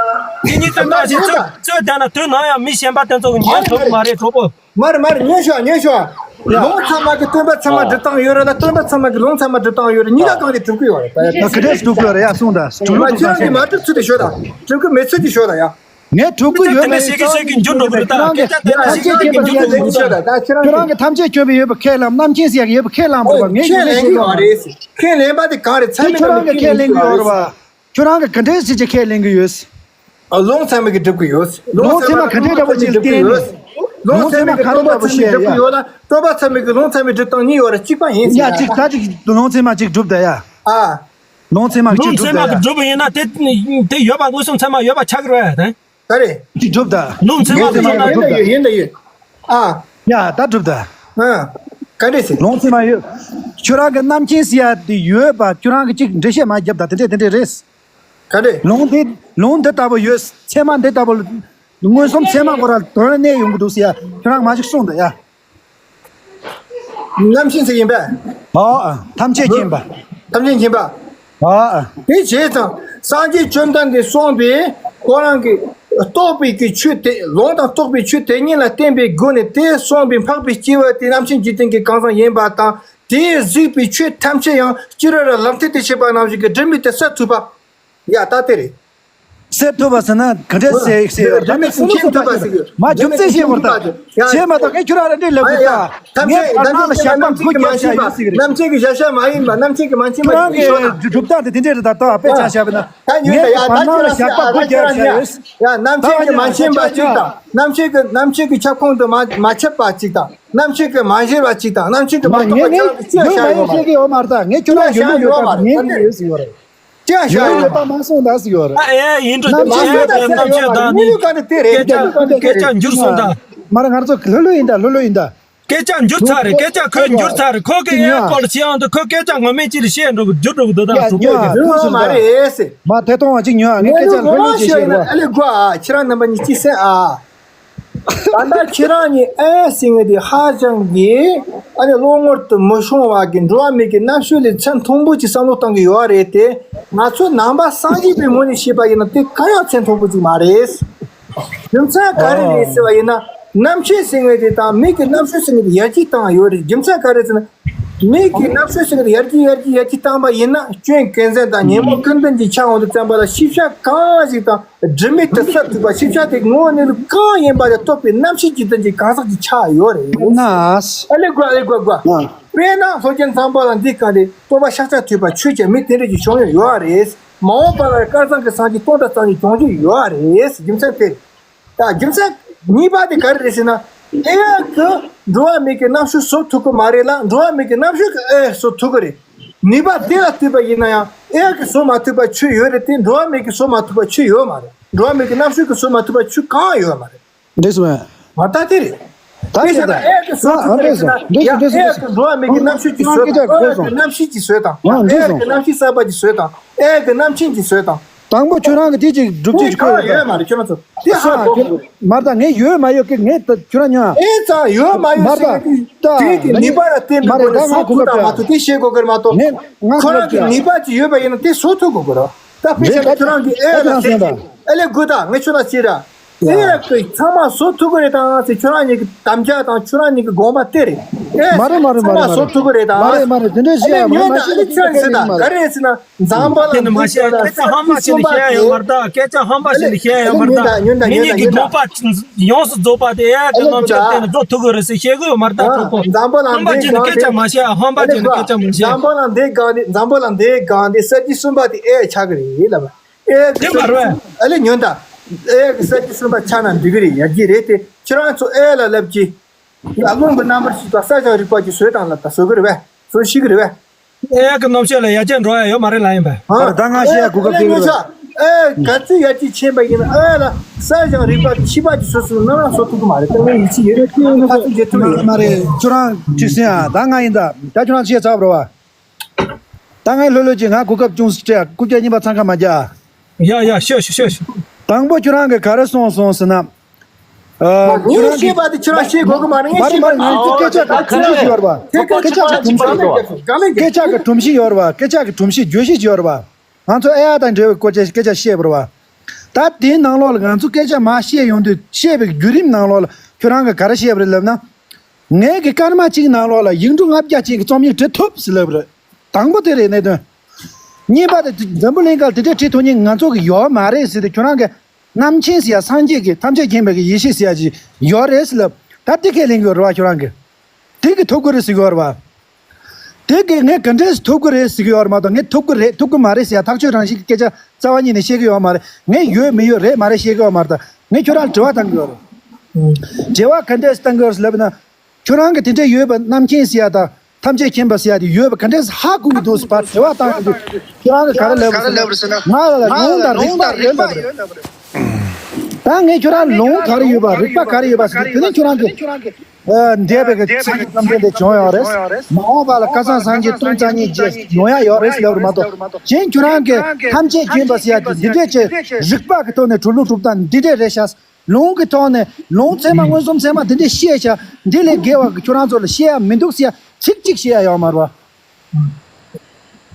དེ་ནི་སྟོན་པ་ཞིག་ཚོད་ཚོད་ལྟ་ན་དོན་ནམ་ཡང་མི་གཞན་པ་དེ་ཚོ་གི་ཉན་ཐུབ་ཀྱི་མ་རེད། གྲོགས་པོ། མ་རེད་མ་རེད། ཉན་ཤོག་ཉན་ཤོག་ལུང་ཚད་མ་གི་སྟོན་པ་ཚད་མ་གྲུབ་སྟངས་ཡོད་རེད་ལ། སྟོན་པ་ཚད་མ་གི་ལུང་ཚད་མ་གྲུབ་སྟངས་ཡོད་རེད། གཉིས་ཀ་གང་ལས་གྲུབ་ཀྱི་ཡོད་རེད། ད་ག་འདྲས་སུ་གྲུབ་ཀྱི་ཡོད་རེད་ཡ། གསུངས་དང་གྲུབ་ལུགས་གྲུབ་སྟངས་ཤིག་མ་གྲུབ་ཚུལ་དེ་ཤོད་དང་། གྲུབ་ཀྱི་མེད་ཚུལ་དེ་ཤོད་དང་ཡ། ངས་གྲུབ་ཀྱི་ཡོད་པའི་རྩ་བ་ནས་ཁྱོད་རང་གི་ཐམས་ཅད་མཁྱེན་པ་ཟེར་ཡ་དེ་ཡོད་པ་ཁས་བླངས་པ་རེད་བ། ངས་ཁས་ལེན་གྱི་ཡོད་མ་རེད། ཁས་ལེན་པ་དེ་གང་རེད། ཚད་མེད་ཁྱོད་རང་གིས་ཁས་ལེན་གྱི་ཡོད་རེད་བ། ཁྱོད་རང་གིས་ག་འདྲས་ཟེར་གྱི་ཁས་ལེན་གྱི་ཡོད། ལུང་ཚད་མ་གིས་སྒྲུབ་ཀྱི་ཡོད། ལུང་ཚད་མ་ག་འདྲས་འདྲ་པོ་ཅིག་བསྟན་ནས། ལུང་ཚད་མ་ག་འདྲས་འདྲ་པོ་བཤད་ཡ། སྟོན་པ་ཚད་མ་གི་ལུང་ཚད་མའི་སྒྲུབ་སྟངས་གཉིས་ཡོད་རེད། གཅིག་པ་ཡིན་ཟེར་ཡ། ཡ་གཅིག་ད་ཅིག་ལུང་ཚད་མ་གཅིག་སྒྲུབ་ད་ཡ། ཨ། ལུང་ཚད་མ་གཅིག་སྒྲུབ་ད་ཡ། ལུང་ཚད་མ་གི་སྒྲུབ་པ་ཡིན་ན་དེ་དེ་ཡོད་པ་མངོན་སུམ་ཚད་མ་ཡོད་པ་ཆགས་ཀྱི་རེད་ད། ག་རེ། གཅིག་སྒྲུབ་ད། ལུང་ཚད་མ་ཡིན་ད་ཡིན་ད་ཡིན་ད་ཡིན། ཨ། ཡ་ད་སྒྲུབ་ད། ཨ། ག་འདྲས་ཟེར། ལུང་ཚད་མ་ཡོད། ཁྱོད་རང་གི་རྣམ་མཁྱེན་ཟེར་ཡ་དེ་ཡོད་པ་ཁྱོད་རང་གི་གཅིག་འགྲེལ་བཤད་མ་བརྒྱབ་ད། དེ་འདྲས་དེ་འདྲས་རེད། ག་འདྲས། ལུང་དེ་ལུང་འདི་ལྟ་བུ་ཡོད། ཚད་མ་འདི་ལྟ་བུ་ མངོན་སུམ་ཚད་མ་ཁོ་རང་དོན་གནས་ཡོང་གི་འདུག་ཟེར་ཡ། ཁྱོད་རང་མ་ཞིག་གསུངས་འདུག་ཡ། རྣམ་མཁྱེན་ཟེར་ཡིན་པས། ཨོ་ཨ། ཐམས་ཅད་མཁྱེན་པ། ཐམས་ཅད་མཁྱེན་པ། ཨོ་ཨ། དེ་བྱས་ཙང་སངས་རྒྱས་བཅོམ་ལྡན་འདས་གསུངས་པའི་ཁོ་རང་གི་རྟོགས་པའི་གི་ཆོས་དེ། ལུང་དང་རྟོགས་པའི་ཆོས་དེ་ཉིད་ལ་བརྟེན་པའི་སྒོ་ནས་དེ་གསུངས་པའི་འཕགས་པའི་སྐྱེ་བོ་དེ་རྣམ་མཁྱེན་འཇིག་རྟེན་གྱི་གང་ཟག་ཡིན་པ་དང་། དེས་གཟིགས་པའི་ཆོས་ཐམས་ཅད་ཡང་སྤྱི་རོལ་ལ་ལམ་མཐའི་དེ་བྱེད་པ་ནང་བཞིན་གྱི་སྒྲིབ་མེད་དུ་གསལ་ཐུབ་པ། ཡ་ད་དེ་རེད། གསལ་ཐུབ་པ་ཟེར་ན་ག་འདྲ་ཟེར་ཟེར་ཡོད་རེད། ད་ནི་ཁྱེད་ཚོ་ཕར་ཟེར་གི་མ་རྒྱུ་མཚན་བཤད་དགོས་རེད། ད་བྱས་མ་ཐག་གི་ཁྱོད་རང་རེ་འདྲས་ལབ་དགོས། ད་ངས་བར་སྣང་ལ་ཞགས་པ་དགུ་བརྒྱབ་བཞག་ཡོད་ཟེར་གི་རེད། རྣམ་མཁྱེན་གྱི་བཞག་བཞག་མ་ཡིན་པ། རྣམ་མཁྱེན་གྱི་མ་མཁྱེན་པ་ཁྱོད་རང་གི་ཤོད་དང་། སྒྲུབ་སྟངས་དེ་དེ་འདྲས་རེད། ད་ལྟ་དཔེ་ཆ་བཞག་པ་ན་ད་ཉོན་ངས་ད་ཡ། བར་ད་སྣང་ལ་ཁྱོད་རང་ཞགས་པ་དགུ་བརྒྱབ་བཞག་ཡོད། ཡ་རྣམ་མཁྱེན་གྱི་མ་མཁྱེན་པ་གཅིག་དང་། རྣམ་མཁྱེན་གྱི་རྣམ་མཁྱེན་གྱི་ཁྱབ་ཁོངས་དུ་མ་མ་ཆུད་པ་གཅིག་དང་། རྣམ་མཁྱེན་གྱི་མ་བཞེད་པ་གཅིག་དང་། རྣམ་མཁྱེན་གྱི་མ་མ་ངས་རྟོགས་པ་ངས་ཅང་གི་ཅི་ཡང་ཡོད་མ་བཤད་ཡོད་མ་རེད། ད་ངས་ཁྱོད་རང་ཡོད་ལུགས་ཡོད་པ་ངས་ངས་ཡོད་ཟེར་ཡོད་རེད། ཅི་ཡང་བཤད་ཡོད་ཡོད་མ་པ་རེད། མ་གསུངས་ད་ཟེར་ཡོད་རེད། ཨ་ཨེ་ཡིན་འགྲོ། རྣམ་མཁྱེན་ཡོད་པ་ཟེར་ཡོད་མ་རེད། དངོས་ཡོད་ག་ནས་དེ་རེད། སྐད་ཆ་སྐད་ཆ་འགྱུར་སོང་ད། མ་རེད། ང་ཚོ་ལྷོད་ལྷོད་ཡིན་ད། ལྷོད་ལྷོད་ཡིན་ད། སྐད་ཆ་འགྱུར་ཚར་རེད། སྐད་ཆ་ཁོས་འགྱུར་ཚར་རེད། ཁོ་གི་ཨེ་སྐོར་ལ་བཤད་ཡོང་དུས་ཁོས་སྐད་ཆ་ངོ་མས་ཅི་རེད་བཤད་འགྲོ་གི་འགྱུར་འགྲོ་གི་འདུག་ད་གྲོགས་པོ་ཡ་ཡོད་མ་རེད་ཟེར། མ་ཐད་གཏོང་བ་ཅིག་ཉོ་ཨ། ངས་སྐད་ཆ་ལྷོད་ལྷོད་ཅིག་བཤད་རོགས། ཨ་ལེ་དགོ་ཨ། ཁྱེད་རང་རྣམ་པ་གཉིས་ཅིག་གསན་ཨ། ད་ལྟ་ཁྱེད་རང་གཉིས་ཨེ་ཟེར་མཁན་དེ་ཧ་ཅང་གི་ཨ་ནི་བློ་ངོར་དུ་མི་ཤོང་བ་གི་འགྲོ་བ་མིའི་གི་རྣམ་དཔྱོད་ལས་ཚད་མཐོན་པོ་ཅིག་བསམ་བློ་གཏང་གི་ཡོད་རེད་དེ། ང་ཚོ་ནང་པ་སངས་རྒྱས་པའི་ངོས་ནས་བཤད་པ་ཡིན་ན་དེ་གང་ཡང་ཚད་མཐོན་པོ་ཅིག་མ་རེད། རྒྱུ་མཚན་ག་རེ་རེད་ཟེར་བ་ཡིན་ན། རྣམ་དཔྱོད་ཟེར་མཁན་དེ་དང་མིའི་གི་རྣམ་དཔྱོད་ཟེར་མཁན་དེ་ཡར་རྒྱས་བཏང་ཡོད་རེད། རྒྱུ་མཚན་ག་རེ་ཟེར་ན། མིའི་གི་རྣམ་དཔྱོད་ཟེར་མཁན་དེ་ཡར་རྒྱས་ཡར་རྒྱས་ཡར་རྒྱས་བཏང་པ་ཡིན་ན། སྐྱོན་ཀུན་ཟད་དང་ཉོན་མོངས་ཀུན་ལྡན་གྱི་ཆ་འོང་དུ་བརྩམས་པ་ལ་ཤེས་བྱ་གང་ཞིག་དང་། སྒྲིབ་མེད་དུ་གསལ་ཐུབ་པ། ཤེས་བྱ་དེ་ངོ་བོ་གནས་ལུགས་གང་ཡིན་པ་དེ་རྟོགས་པའི་རྣམ་ཤེས་ཀྱི་དོན་གྱི་གང་ཟག་གི་ཆ་ཡོད་རེད། ན། ཨ་ལེ་དགོ། ཨ་ལེ་དགོ་དགོ། དཔེར་ན་ལྷོ་རྒྱལ་འཛམ་བུ་གླིང་འདིའི་སྒང་ལ་སྟོན་པ་ཤཱཀྱ་ཐུབ་པ་ཆོས་ཀྱི་མི་དེ་འདྲ་ཞིག་བྱུང་ཡོད་རེད། མ་འོངས་པ་ལ་དཀར་གཙང་གི་སངས་རྒྱས་སྟོང་དང་རྩ་གཉིས་བྱུང་རྒྱུ་ཡོད་རེད། རྒྱུ་མཚན་དེ། ད་རྒྱུ་མཚན་གཉིས་པ་དེ་ག་རེ་རེད་ཟེར་ན། ཨེ་ཡ་གི་འགྲོ་བ་མིའི་གི་རྣམ་དཔྱོད་བཟོ་ཐུབ་ཀྱི་མ་རེད་ལ། འགྲོ་བ་མིའི་གི་རྣམ་དཔྱོད་ཀྱིས་ཨེ་ཡ་བཟོ་ཐུབ་ཀྱི་རེད། ནུས་པ་དེ་ལ་ལྟོས་པ་ཡིན་ན་ཡང་ཨེ་ཡ་གི་བཟོ་མ་ཐུབ་པ་ཆོས་ཡོད་རེད་དེ། འགྲོ་བ་མིའི་གི་བཟོ་མ་ཐུབ་པ་ཆོས་ཡོད་མ་རེད། འགྲོ་བ་མིའི་གི་རྣམ་དཔྱོད་ཀྱིས་བཟོ་མ་ཐུབ་པ་ཆོས་གང་ཡང་ཡོད་མ་རེད། འགྲིག་སོང་ངས། ང་ད་དེ་རེད། ད་དེ་བྱས་ན་ཨེ་ཡ་གི་བཟོ་ཐུབ་ཀྱི་རེད་ཟེར་ན། ཡ་ཨེ་ཡ་གི་འགྲོ་བ་མིའི་གི་རྣམ་དཔྱོད་ཀྱིས་བཟོས་དང་། ཨེ་ཡ་གི་རྣམ་ཤེས་ཀྱིས་བཟོས་དང་། ཨེ་ཡ་གི་རྣམ་ཤེས་གསར་པ་གྱིས་བཟོས་དང་། ཨེ་ཡ་གི་རྣམ་མཁྱེན་གྱིས་བཟོས་དང་། དང་པོ་ཁྱོད་རང་གི་དེ་ཅིག་སྒྲུབ་བྱེད་ཀྱི་ཁོ་ཡོད་ད། ཡོད་མ་རེད། ཁྱོད་རང་ཚོ་དེ་ཧ་གོ་དགོས། མར་ད་ངས་ཡོད་མ་ཡོད་ཀྱི་ངས་ད་ཁྱོད་རང་ཉོ་ཨ། ཨེ་ཙང་ཡོད་མ་ཡོད་ཟེར་མཁན་དེ་དེ་གི་ནུས་པ་ལ་བརྟེན་པའི་སྒོ་ནས་བཟོ་ཐུབ་དང་མ་ཐུབ་དེ་ཤེས་དགོས་ཀྱི་རེད་མ་གཏོགས། ངས་ང་ཁོ་རང་གི་ནུས་པ་ཅིག་ཡོད་པ་ཡིན་ན་དེ་བཟོ་ཐུབ་དགོས་ཀྱི་རེད། ད་དཔེ་བཞག་ན་ཁྱོད་རང་གི་ཨེ་ལ་ཟེར་ཨེ་ལས་དགོས་ད། ངས་ཁྱོད་ལ་བཤད་ར། ཨེ་ལ་གི་ཚང་མ་བཟོ་ཐུབ་ཀྱི་རེད་དང་ཟེར། ཁྱོད་རང་གཉིས་ཀྱི་དམ་བཅའ་དང་ཁྱོད་རང་གཉིས་ཀྱི་དགོངས་པ་དེ་རེད། ཨེ་མ་རེད་མ་རེད་ཚང་མ་བཟོ་ཐུབ་ཀྱི་རེད་དང་། མ་རེད་མ་རེད། དེ་འདྲ་ཨེ་ལས་ཉོན་ད། ཨེ་ལས་ཚོད་ཟེར་ད་ག་རེ་རེད་ཟེར་ན། འཛམ་བུ་གླིང་འདི་ནི་མ་བཤད། སྐད་ཆ་ཧམ་པ་ཞིག་ལ་བཤད་ཡོད་མ་རེད་ད། སྐད་ཆ་ཧམ་པ་ཞིག་ལ་བཤད་ཡོད་མ་རེད་ད། ངེད་གཉིས་ཀྱི་དགོངས་པ་ཡོངས་སུ་རྫོགས་པ་དེ་ཨེ་ཡ་གི་རྣམ་དཔྱོད་བརྟེན་ནས་རྫོགས་ཐུབ་ཀྱི་རེད་ཟེར་བཤད་གི་ཡོད་མ་རེད་ད། གྲོགས་པོ། འཛམ་བུ་གླིང་ཧམ་པ་ཅིག་ནི་སྐད་ཆ་མ་བཤད། ཧམ་པ་ཅིག་ནི་སྐད་ཆ་མ་བཤད། འཛམ་བུ་གླིང་འདིའི་སྒང་ནས། འཛམ་བུ་གླིང་འདིའི་སྒང་ནས་གསར་བརྗེ་གསུམ་པ་དེ་ཨེ་ཡ་ཆགས་ཀྱི་རེད་ལབ། ཨེ་ཡ་གི་དེ་མ་རེད། ཨ་ལས་ཉོན་ད། ཨེ་ཡ་གི་གསར་བརྗེ་གསུམ་པ་ཆགས་ན་འགྲིག་གི་རེད། ཡར་རྒྱས་རེད་དེ། ཁྱེད་རང་ཚོ་ཨེ་ཡ་ལ་ལབ་ཀྱི། ཡར་རླུང་གི་རྣམ་པར་ཤེས་པ་གསལ་བྱང་རིག་པ་ཅིག་བཟོས་དང་ལབ་ད། བཟོ་གི་རེད་པས། བཟོ་ཤེས་ཀྱི་རེད་པས། ཨེ་ཡ་གི་རྣམ་དཔྱོད་ལ་ཡར་རྒྱས་འགྲོ་ཡ་ཡོད་མ་རེད་ལབ་ཡིན་པས། ཨ་ད་ང་བཤད་ཡ་གོ་སྐབས་ཨེ་ཡ་ལ་ཉོན་ཤག་ཨེ་ཡ་ག་ཚོད་ཡར་རྒྱས་ཕྱིན་པ་ཡིན་ན། ཨེ་ཡ་ལ་གསལ་བྱང་རིག་པ་ཕྱི་པ་ཅིག་བཟོ་ཟེར་ན་ནམ་རང་བཟོ་ཐུབ་ཀྱི་མ་རེད། ད་ངས་ཡིད་ཆེས་ཡོད། ཁ་ཚོད་བརྗེད་ཐུབ་ཡོད། མ་རེད། ཁྱོད་རང་ཅིག་གསན་ཨ། ད་ང་ཡིན་ད། ད་ཁྱོད་རང་བཤད་ཚར་བ་རེད་པ། ད་ངས་ལྷོད་ལྷོད་ཀྱིས་ང་གོ་སྐབས་ཅུང་ཟད་སྤྲད། རྐུབ་བཀྱག་གཉིས་པ་འཚང་ཁ་མ་རྒྱག་ཡ་ཡ་ཤོད་ཤོད་ཤོད་ཤོད། དང་པོ་ཁྱོད་རང་གིས་ག་རེ་གསུངས་སོང་ཟེར་ན། ཨ། ངས་ཁྱོད་རང་ཤེས་པ་དེ་ཁྱོད་རང་ཤེས་དགོས་ཀྱི་མ་རེད། ངས་མ་རེད་ཤེས་པ་མ་རེད། ང་ཚོ་སྐད་ཆ་གི་སྒྲོམ་གཞི་ཅིག་ཡོད་རེད་པ། སྐད་ཆ་གི་སྒྲོམ་གཞི་ཡོད་རེད་པ། སྐད་ཆ་གི་སྒྲོམ་གཞི་ཡོད་རེད་པ། སྐད་ཆ་གི་བརྗོད་གཞི་ཅིག་ཡོད་རེད་པ། ང་ཚོ་ཨེ་ཡ་དང་འབྲེལ་བའི་སྐོར་གྱི་སྐད་ཆ་བཤད་པ་རེད་པ། ད་དེའི་ནང་ལོགས་ལ་ང་ཚོ་སྐད་ཆ་མར་བཤད་ཡོང་དུས་བཤད་པའི་བརྒྱུད་རིམ་ནང་ལོགས་ལ་ཁྱོད་རང་གིས་ག་རེ་བཤད་པ་རེད་ལབ་ན། ངའི་གི་སྐར་མ་གཅིག་ནང་ལོགས་ལ་ཡིག་འབྲུ་ལྔ་བརྒྱ་ཅན་གྱི་རྩོམ་ཡིག་འབྲི་ཐུབ་ཟེར་ལབ་པ་རེད། དང་པོ་དེ་རེད་གནད་དོན། གཉིས་པ་དེ་འཛམ་བུ་གླིང་སྒང་དེ་འདྲའི་བྲིས་ཐུབ་མཁན་ང་ཚོ་གི་ཡོད་མ་རེད་ཟེར་ཏེ། ཁྱོད་རང་གི་རྣམ་མཁྱེན་ཟེར་ཡ། སངས་རྒྱས་ཀྱི་ཐམས་ཅད་མཁྱེན་པའི་གི་ཡེ་ཤེས་ཟེར་ཡ་ཅིག་ཡོད་རེད་ཟེར་ལབ། ད་དེ་ཁས་ལེན་གྱི་ཡོད་རེད་པ། ཁྱོད་རང་གིས་དེ་གི་ཐུབ་ཀྱི་རེད་ཟེར་གྱི་ཡོད་རེད་པ། དེ་གི་ངས་ག་འདྲས་ཐུབ་ཀྱི་རེད་ཟེར་གྱི་ཡོད་རེད་མ་གཏོགས། ངས་ཐུབ་ཀྱི་རེད་ཐུབ་ཀྱི་མ་རེད་ཟེར་ཡ་ཐག་ཆོད་རང་བཞིན་གྱི་སྐད་ཆ་རྩ་བ་ཉིད་ནས་བཤད་ཀྱི་ཡོད་མ་རེད། ངས་ཡོད་མི་ཡོད་རེད་མ་རེད་བཤད་ཀྱི་ཡོད་མ་རེད། ད་ངས་ཁྱོད་རང་ལ་དྲི་བ་བཏང་གི་ཡོད་རེད། དྲི་བ་ག་འདྲས་བཏང་གི་ཡོད་རེད་ལབ་ན། ཁྱོད་རང་གིས་དེ་འདྲས་ཡོད་པ། རྣམ་མཁྱེན་ཟེར་ཡ་དང་ཐམས་ཅད་མཁྱེན་པ་ཟེར་ཡ་དེ་ཡོད་པ་ག་འདྲས་ཧ་གོ་གི་འདུག་ཟེར་བ་དྲི་བ་བཏང་གི་འདུག་ཁྱོད་རང་གིས་ག་རེ་ལབ་རེད་ཟེར་ན། ང་ལ་ལ་ལུང་དང་རིགས་པ་རེད་ལབ་རེད། ད་ངས་ཁྱོད་རང་ལུང་ག་རེ་ཡོད་པ། རིགས་པ་ག་རེ་ཡོད་པ་ཟེར་དུས། དེ་ནས་ཁྱོད་རང་གིས། ཨ། འདས་པའི་གི་ཚིག་གི་བཅོམ་ལྡན་འདས་བྱུང་ཡོད་རེད། མ་འོངས་པ་ལ་སྐལ་བཟང་སངས་རྒྱས་སྟོང་རྩ་གཉིས་བརྒྱད་ཡོང་ཡ་ཡོད་རེད་ལབ་རེད་མ་གཏོགས། གཞན་ཁྱོད་རང་གིས་ཐམས་ཅད་མཁྱེན་པ་ཟེར་ཡ་དེ་འདི་འདྲས་ཀྱི་རིགས་པ་གི་ཐོག་ནས་གྲུབ་ལུགས་གྲུབ་སྟངས་འདི་འདྲས་རེད་ཤག་ལུང་གི་ཐོག་ནས་ལུང་ཚད་མ་མངོན་སུམ་ཚད་མ་དེ་འདྲས་བཤད་བྱ། འདི་ལས་བརྒལ་བ་ཁྱོད་རང་ཚོ་ལ་བཤད་ཡ་མི་འདུག་ཟེར་ཡ་ཚིག་གཅིག་བཤད་ཡ་ཡོད་མ་རེད་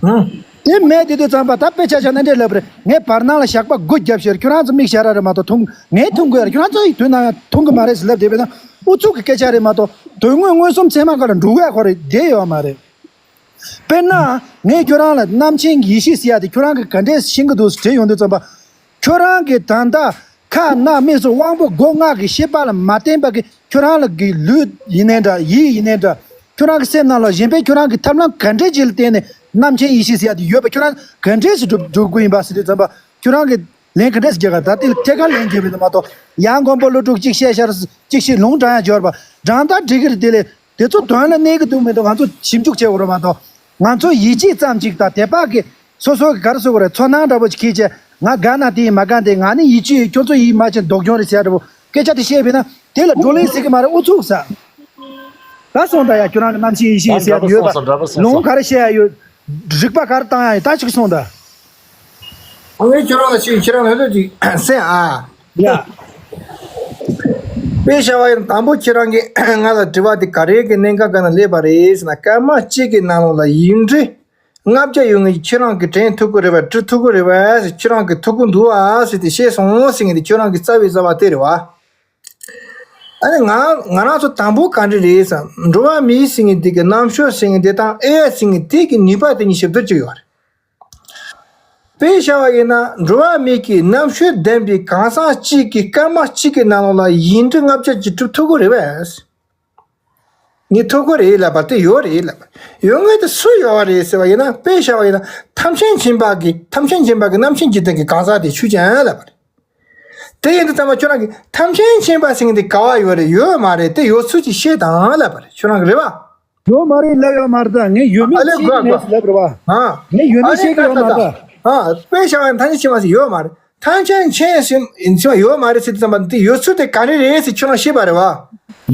བ། དེ་མེད་དེ་དུས་ཙམ་པ་ད་དཔེ་ཆ་བཞག་ན་འདྲས་ལབ་རེད། ངས་བར་སྣང་ལ་ཞགས་པ་དགུ་བརྒྱབ་ཤེར་ཁྱོད་རང་ཚོ་མིག་ཞར་ར་རེད་མ་གཏོགས་མཐོང་ངས་མཐོང་གི་ཡོད་རེད། ཁྱོད་རང་ཚོ་ཡི་དུས་ནང་ཡང་མཐོང་གི་མ་རེད་ཟེར་ལབ་བསྡད་པས་ན་ཨུ་ཚུགས་ཀྱི་སྐད་ཆ་རེད་མ་གཏོགས་དོན་དངོས་མངོན་སུམ་ཚད་མ་སྒང་ལ་འགྲོ་ཡ་ཁོ་རེ་བསྡད་ཡོད་མ་རེད། དཔེར་ན། ངས་ཁྱོད་རང་ལ་རྣམ་མཁྱེན་ཡེ་ཤེས་ཟེར་ཡ་དེ་ཁྱོད་རང་གིས་ག་འདྲས་ཤེས་ཀྱི་འདུག་ཟེར་དྲིས་ཡོང་དུས་ཙམ་པ། ཁྱོད་རང་གིས་ད་ལྟ་ཁ་སྣ་མིག་གསུམ་དབང་པོ་སྒོ་ལྔ་གི་ཤེས་པ་ལ་མ་བརྟེན་པ་གི་ཁྱོད་རང་ལ་གི་ལུས་ཡིན་ནའི་འདྲ་ཡིད་ཡིན་ནའི་འདྲ། ཁྱོད་རང་གི་སེམས་ནང་ལ་གཞན་པས་ཁྱོད་རང་གི་ཐབས་ལམ་ག་འདྲས་ཅིག་ལ་བརྟེན་ནས་རྣམ་མཁྱེན་ཡེ་ཤེས་ཟེར་ཡ་དེ་ཡོད་པ་ཁྱོད་རང་ག་འདྲས་སེ་སྒྲུབ་སྒྲུབ་དགོས་ཡིན་པ་ཟེར་དུས་ཙམ་པ། ཁྱོད་རང་གི་ལན་ག་འདྲས་སེ་རྒྱག་ག་ད་དེ་ལ་ཐད་ཀར་ལན་རྒྱག་པ་ཡིན་ན་མ་གཏོགས་ཡང་མགོན་པོ་ཀླུ་སྒྲུབ་གཅིག་བཤད་ཤར་གཅིག་བཤད་ལུང་དྲངས་ཡ་འབྱོར་བ་དྲངས་ད་འགྲིག་གི་རེད། དེ་ལས། དེ་ཚོ་དོན་ལ་གནས་ཀྱི་འདུག་མི་འདུག་ང་ཚོ་ཞིབ་འཇུག་བྱེད་དགོས་རེད་མ་གཏོགས། ང་ཚོ་ཡིད་ཆེས་ཙམ་ཅིག་དང་དད་པ་གི་སོ་སོ་གི་ག་རེ་ཟེར་དགོས་རེད། ཚོར་སྣང་འདྲ་པོ་ཅིག་ཁྱེར་བྱས་ང་དགའ་ན་དེ་ཡིན་མ་དགའ་ན་དེ་ང་ནི་ཡིད་ཆེས་ཡོད། ཁྱོད་ཚོ་ཡིད་མ་ཆེས་སྡུག་གྱོང་རེད་ཟེར་ཡ་འདྲ་པོ་སྐད་ཆ་དེ་བཤད་པས་ན་དེ་ལ་བགྲོ་གླེང་ཟེར་གི་མ་རེད། ཨུ་ཚུགས་ས། ད་སོང་ད་ཡ་ཁྱོད་རང་གི་རྣམ་ཤེས་ཡིད་ཆེས་ཟེར་ཡ་ཡོད་པ་ལུང་ག་རེ་བཤད་ཡ་ཡོད། རིག་པ་ག་རེ་བཏང་ཡ་ཡོད་ད་ཅིག་སོང་ད། ངས་ཁྱོད་རང་ལ་ཞུས་ཁྱེད་རང་ལ་ལྷོད་ལྷོད་ཅིག་གསན་ཨ། ཡ། དཔེ་བྱ་བ་ཡིན་དང་པོ་ཁྱེད་རང་གིས་ང་ལ་དྲི་བ་དེ་ག་རེ་གི་གནད་འགག་ག་ན་སླེབས་པ་རེད་ཟེར་ན་སྐར་མ་གཅིག་གི་ནང་ལོགས་ལ་ཡིག་འབྲུ་ལྔ་བརྒྱ་ཡོད་ངེས་ཁྱེད་རང་གིས་དྲན་ཐུབ་ཀྱི་རེད་པ་འབྲི་ཐུབ་ཀྱི་རེད་པ་ཟེར་ཁྱེད་རང་གིས་ཐུབ་ཀྱི་འདུག་ཨ་ཟེར་དེ་བཤད་སོང་ཟེར་ངེས་དེ་ཁྱོད་རང་གི་རྩ་བའི་རྩ་བ་དེ་རེད་བ། ཨ་ནི་ང་ང་རང་ཚོ་དང་པོ་ག་འདྲ་རེད་ཟེར་འགྲོ་བ་མིའི་ཟེར་ངེས་དེ་གི་རྣམ་དཔྱོད་ཟེར་ངེས་དེ་དང་ཨེ་ཟེར་ངེས་དེ་གི་ནུས་པ་དེ་གཉིས་ཞིབ་ཏུ་བཅུག་ཡོད་རེད། དཔེ་བྱ་བ་ཡིན་ན་འགྲོ་བ་མིའི་རྣམ་དཔྱོད་ལྡན་པའི་གང་ཟག་གཅིག་གིས་སྐར་མ་གཅིག་གི་ནང་ལོགས་ལ་ཡིག་འབྲུ་ལྔ་བརྒྱ་ཅིག་གྲུབ་ཐུབ་ཀྱི་རེད་པས། ངས་ཐུབ་ཀྱི་རེད་ལབ་པ་དེ་ཡོད་རེད་ལབ་པ། ཡོད་ངེས་དེ་སུ་ཡོད་པ་རེད་ཟེར་བ་ཡིན་ན་དཔེ་བྱ་བ་ཡིན་ན་ཐམས་ཅད་མཁྱེན་པ་གི་ཐམས་ཅད་མཁྱེན་པ་གི་རྣམ་མཁྱེན་འཇིག་རྟེན་གྱི་གང་ཟག་དེ་ཆོས་ཅན་ལབ་པ་རེད། དེ་ཡིན་དུས་ཙམ་པ་ཁྱོད་རང་གིས་ཐམས་ཅད་མཁྱེན་པ་ཟེར་མཁན་དེ་ག་པར་ཡོད་རེད། ཡོད་མ་རེད། དེ་ཡོད་ཚུལ་ཅིག་བཤད་དང་ལབ་པ་རེད། ཁྱོད་རང་གི་རེད་པ། ཡོད་མ་རེད་ལབ་ཡོད་མ་རེད་ད། ངས་ཡོད་མེད་ཨ་ལས་ཤེས་གི་མེད་ཟེར་ལབ་རེད་པ། ཨ་ངས་ཡོད་མེད་ཤེས་གི་ཡོད་མ་རེད་ད། ཨ་དཔེ་བྱ་བ་ཐམས་ཅད་མཁྱེན་པ་ཟེར་ཡོད་མ་རེད། ཐམས་ཅད་མཁྱེན་ཟེར་མཁན་ཡོད་མ་རེད་ཟེར་དུས་ཙམ་པ་འདི་ཡོད་ཚུལ་དེ་ག་རེ་རེད་ཟེར་ཁྱོད་རང་ཤེས་པ་རེད་པ།